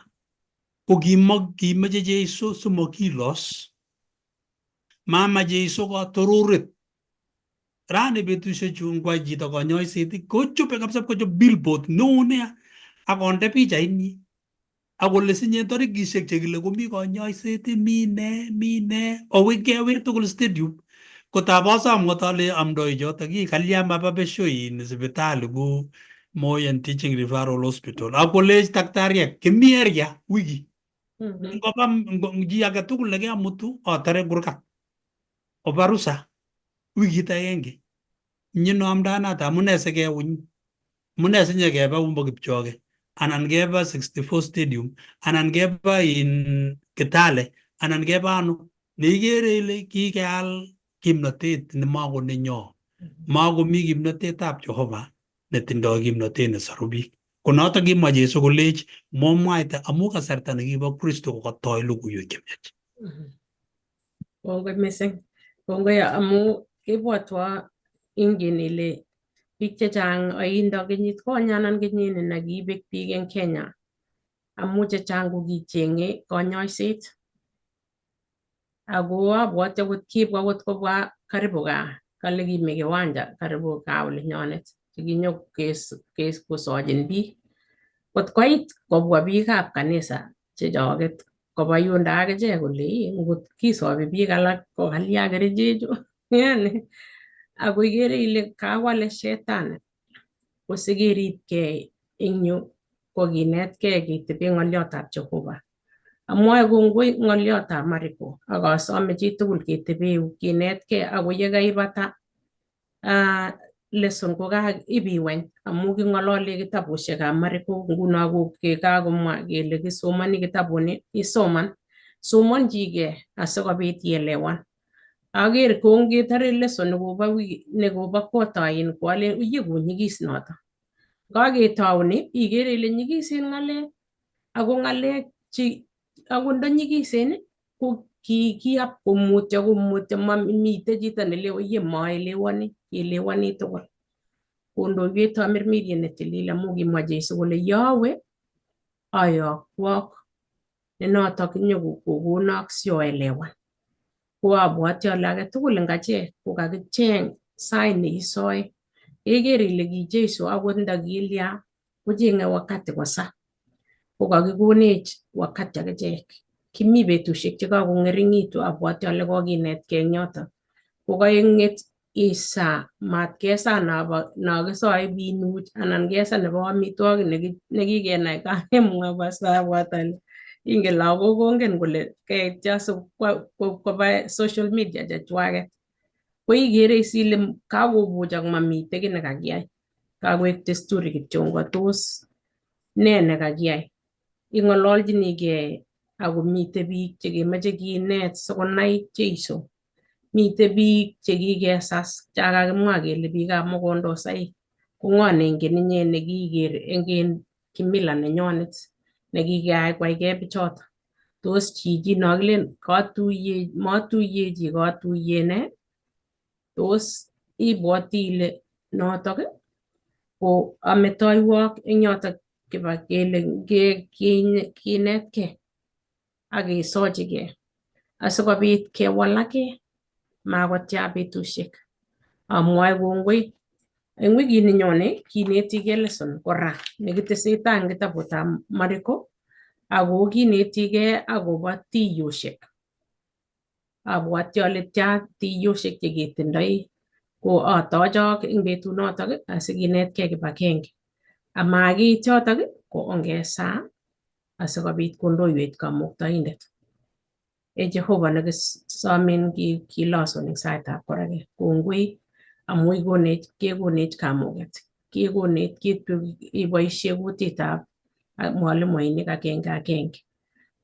C: ko kimeche Jeiso simokilos. Mama Jeiso katoruret. Rani betusiechu ngwai chito konyoiset kochobe kabisa kochob billboard neo nea ak konde pichainyi ak kole sinye tarikishek chekile komi konyoiset mi ne mi ne owe kewir tugul stadium kotab asom ngot ale amdoi chotok ii kalya maba besho in sipitali ku Moi and Teaching Referral Hospital ak kolech daktariek kimi area wiki ngoba chi age tugul nekeamutu atare kurgat oba rusa wikit agenge nyino amdanata amune sikewuny amune sinyekebe umbo Kipchoge anan keba 64 Stadium anan keba in Kitale anan keba ano neikere ile kikeal kimnotet nemako nenyo makomi kimnotetab Jehova netindoi kimnotet nesoru biik. Ko notok kimwa Jesu kolech momwaite amu kasarta nekibo Kristo kokatoi logoiwek chemiach.
E: Kongoi missing. Kongoi amu kibwotwo ingen ile biik chechang aindo kenyit konye anan kenyini nekibek biik eng Kenya amu chechang ko kichenge konyoiset. Ako abwoti akot kibwa akot kobwa karibu gaa kale kimi kiwanja karibu gaa olinyonet chekinyo kosochin biik. Kot koit kobwa biikab kanisa chechoket koba yundo akichek kole ngot kisobi biik alak ko kalya kerichechu. Yani ako ikere ile kawale shetani ko sikeribkei eng yu ko kinetkei ketebe ng'oliotab Jehova. Amwoe kongoi ng'oliotab Mariko ak asome chitugul ketebe kinetkei ako yekaibata lesson ko ibiweny amu king'olole kitabusiekab Mariko nguno ko kakomwa kele kisomoni kitabuni isoman somonchigei asikobit ielewan. Aker kongetare lesson nekobo wiki nekobo quarter ko alen uye konyigis noto. Kaketau ni ikere ile nyigisen ng'alek ako ng'alek che ako ndo nyigisen ko kiap komutyo komutyo mamite chito nele oye maelewani kielewani tugul. Kondoiwech tamirmiriet netilil amu kimwa Jesu kole yowe ayokwok nenotok nyokokonok sioelewan. Ko abwoti ale age tugul eng achek ko kakicheng sait nekisoe. Iker ile ki Jesu akot nda kilya kochenge wakati kosa. Ko kakikonech wakati akichek. Kimi betusiek chekakong'ering'itu abwoti ale kokinetkei eng yoto. Ko kaeng'et isa mat kesa no kisoe binuch anan kesa nebo amitwogik nekikenai kakemwa pastor abwat ale ingen lagok kongen kole keitya koba social media chechwaket. Ko ikere is ile kakobuchok mamite kiy nekakiyai. Kakoek desturi kityo tos ne nekakiyai. Ing'ololchinigei ako mite biik chekemoche kinet sikonai Jeiso. Mite biik chekikesas chakakimwa kele biikab mokondosaik. Ko ng'o neingen inye nekiker eng kimila nenyonet nekikeyai kwaikei bichoto. Tos chichi no kilen katuye matuyechi katuye ne? Tos ibwoti ile notok ko ametoiwok eng yotok kiba kele kinetkei ak kesochigei asikobit kewalakee makotya betusiek. Amwoe kongoi eng wikit nenyone kinetigei lesson kora nekitesetai eng kitabutab Mariko ako kinetigei akobo tiyoshek. Abwoti ale tya tiyoshek cheketindoi ko atochok eng betunotok asikinetkei kibagenge. Amakiit yotok ko ongesaa asikobit kondoiwech kamuktaindet. E Jehova nekisomin kilosun eng saitab koraki. Kongoi amu ikonech kekonech kamuket kekonech iboisie kutitab mwalimuinik agenge agenge.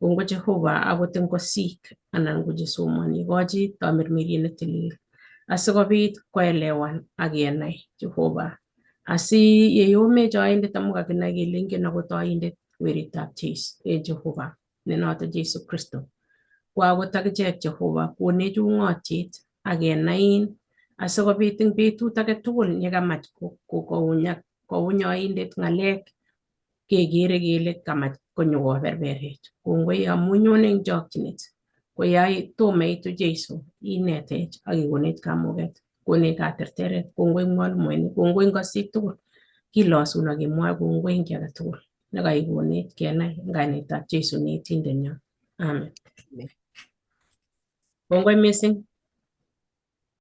E: Kongoi Jehova akot eng kosik anan ko chesomoni ikochi tamirmiriet netilil asikobit koelewan ak kenai Jehova asi yeyomech oindet amu kakinai kele ingen akot oindet weritab Jehova ne noto Jesu Kristo. Ko akot akichek Jehova konech ung'otiet ak kenain asikobit eng betut age tugul yekamach kouny oindet ng'alek kekere kele kamach konyokoberberech. Kongoi amu inyone eng chokchinet koyai tomo iitu Jesu inetech ak ikonech kamuket konech katerteret. Kongoi mwalimuinik, kongoi ngosik tugul. Kilosun ak kemwoe kongoi eng kiy age tugul nekaikonech kenai eng kainetab Jesu neetindenyo. Amen. Kongoi missing.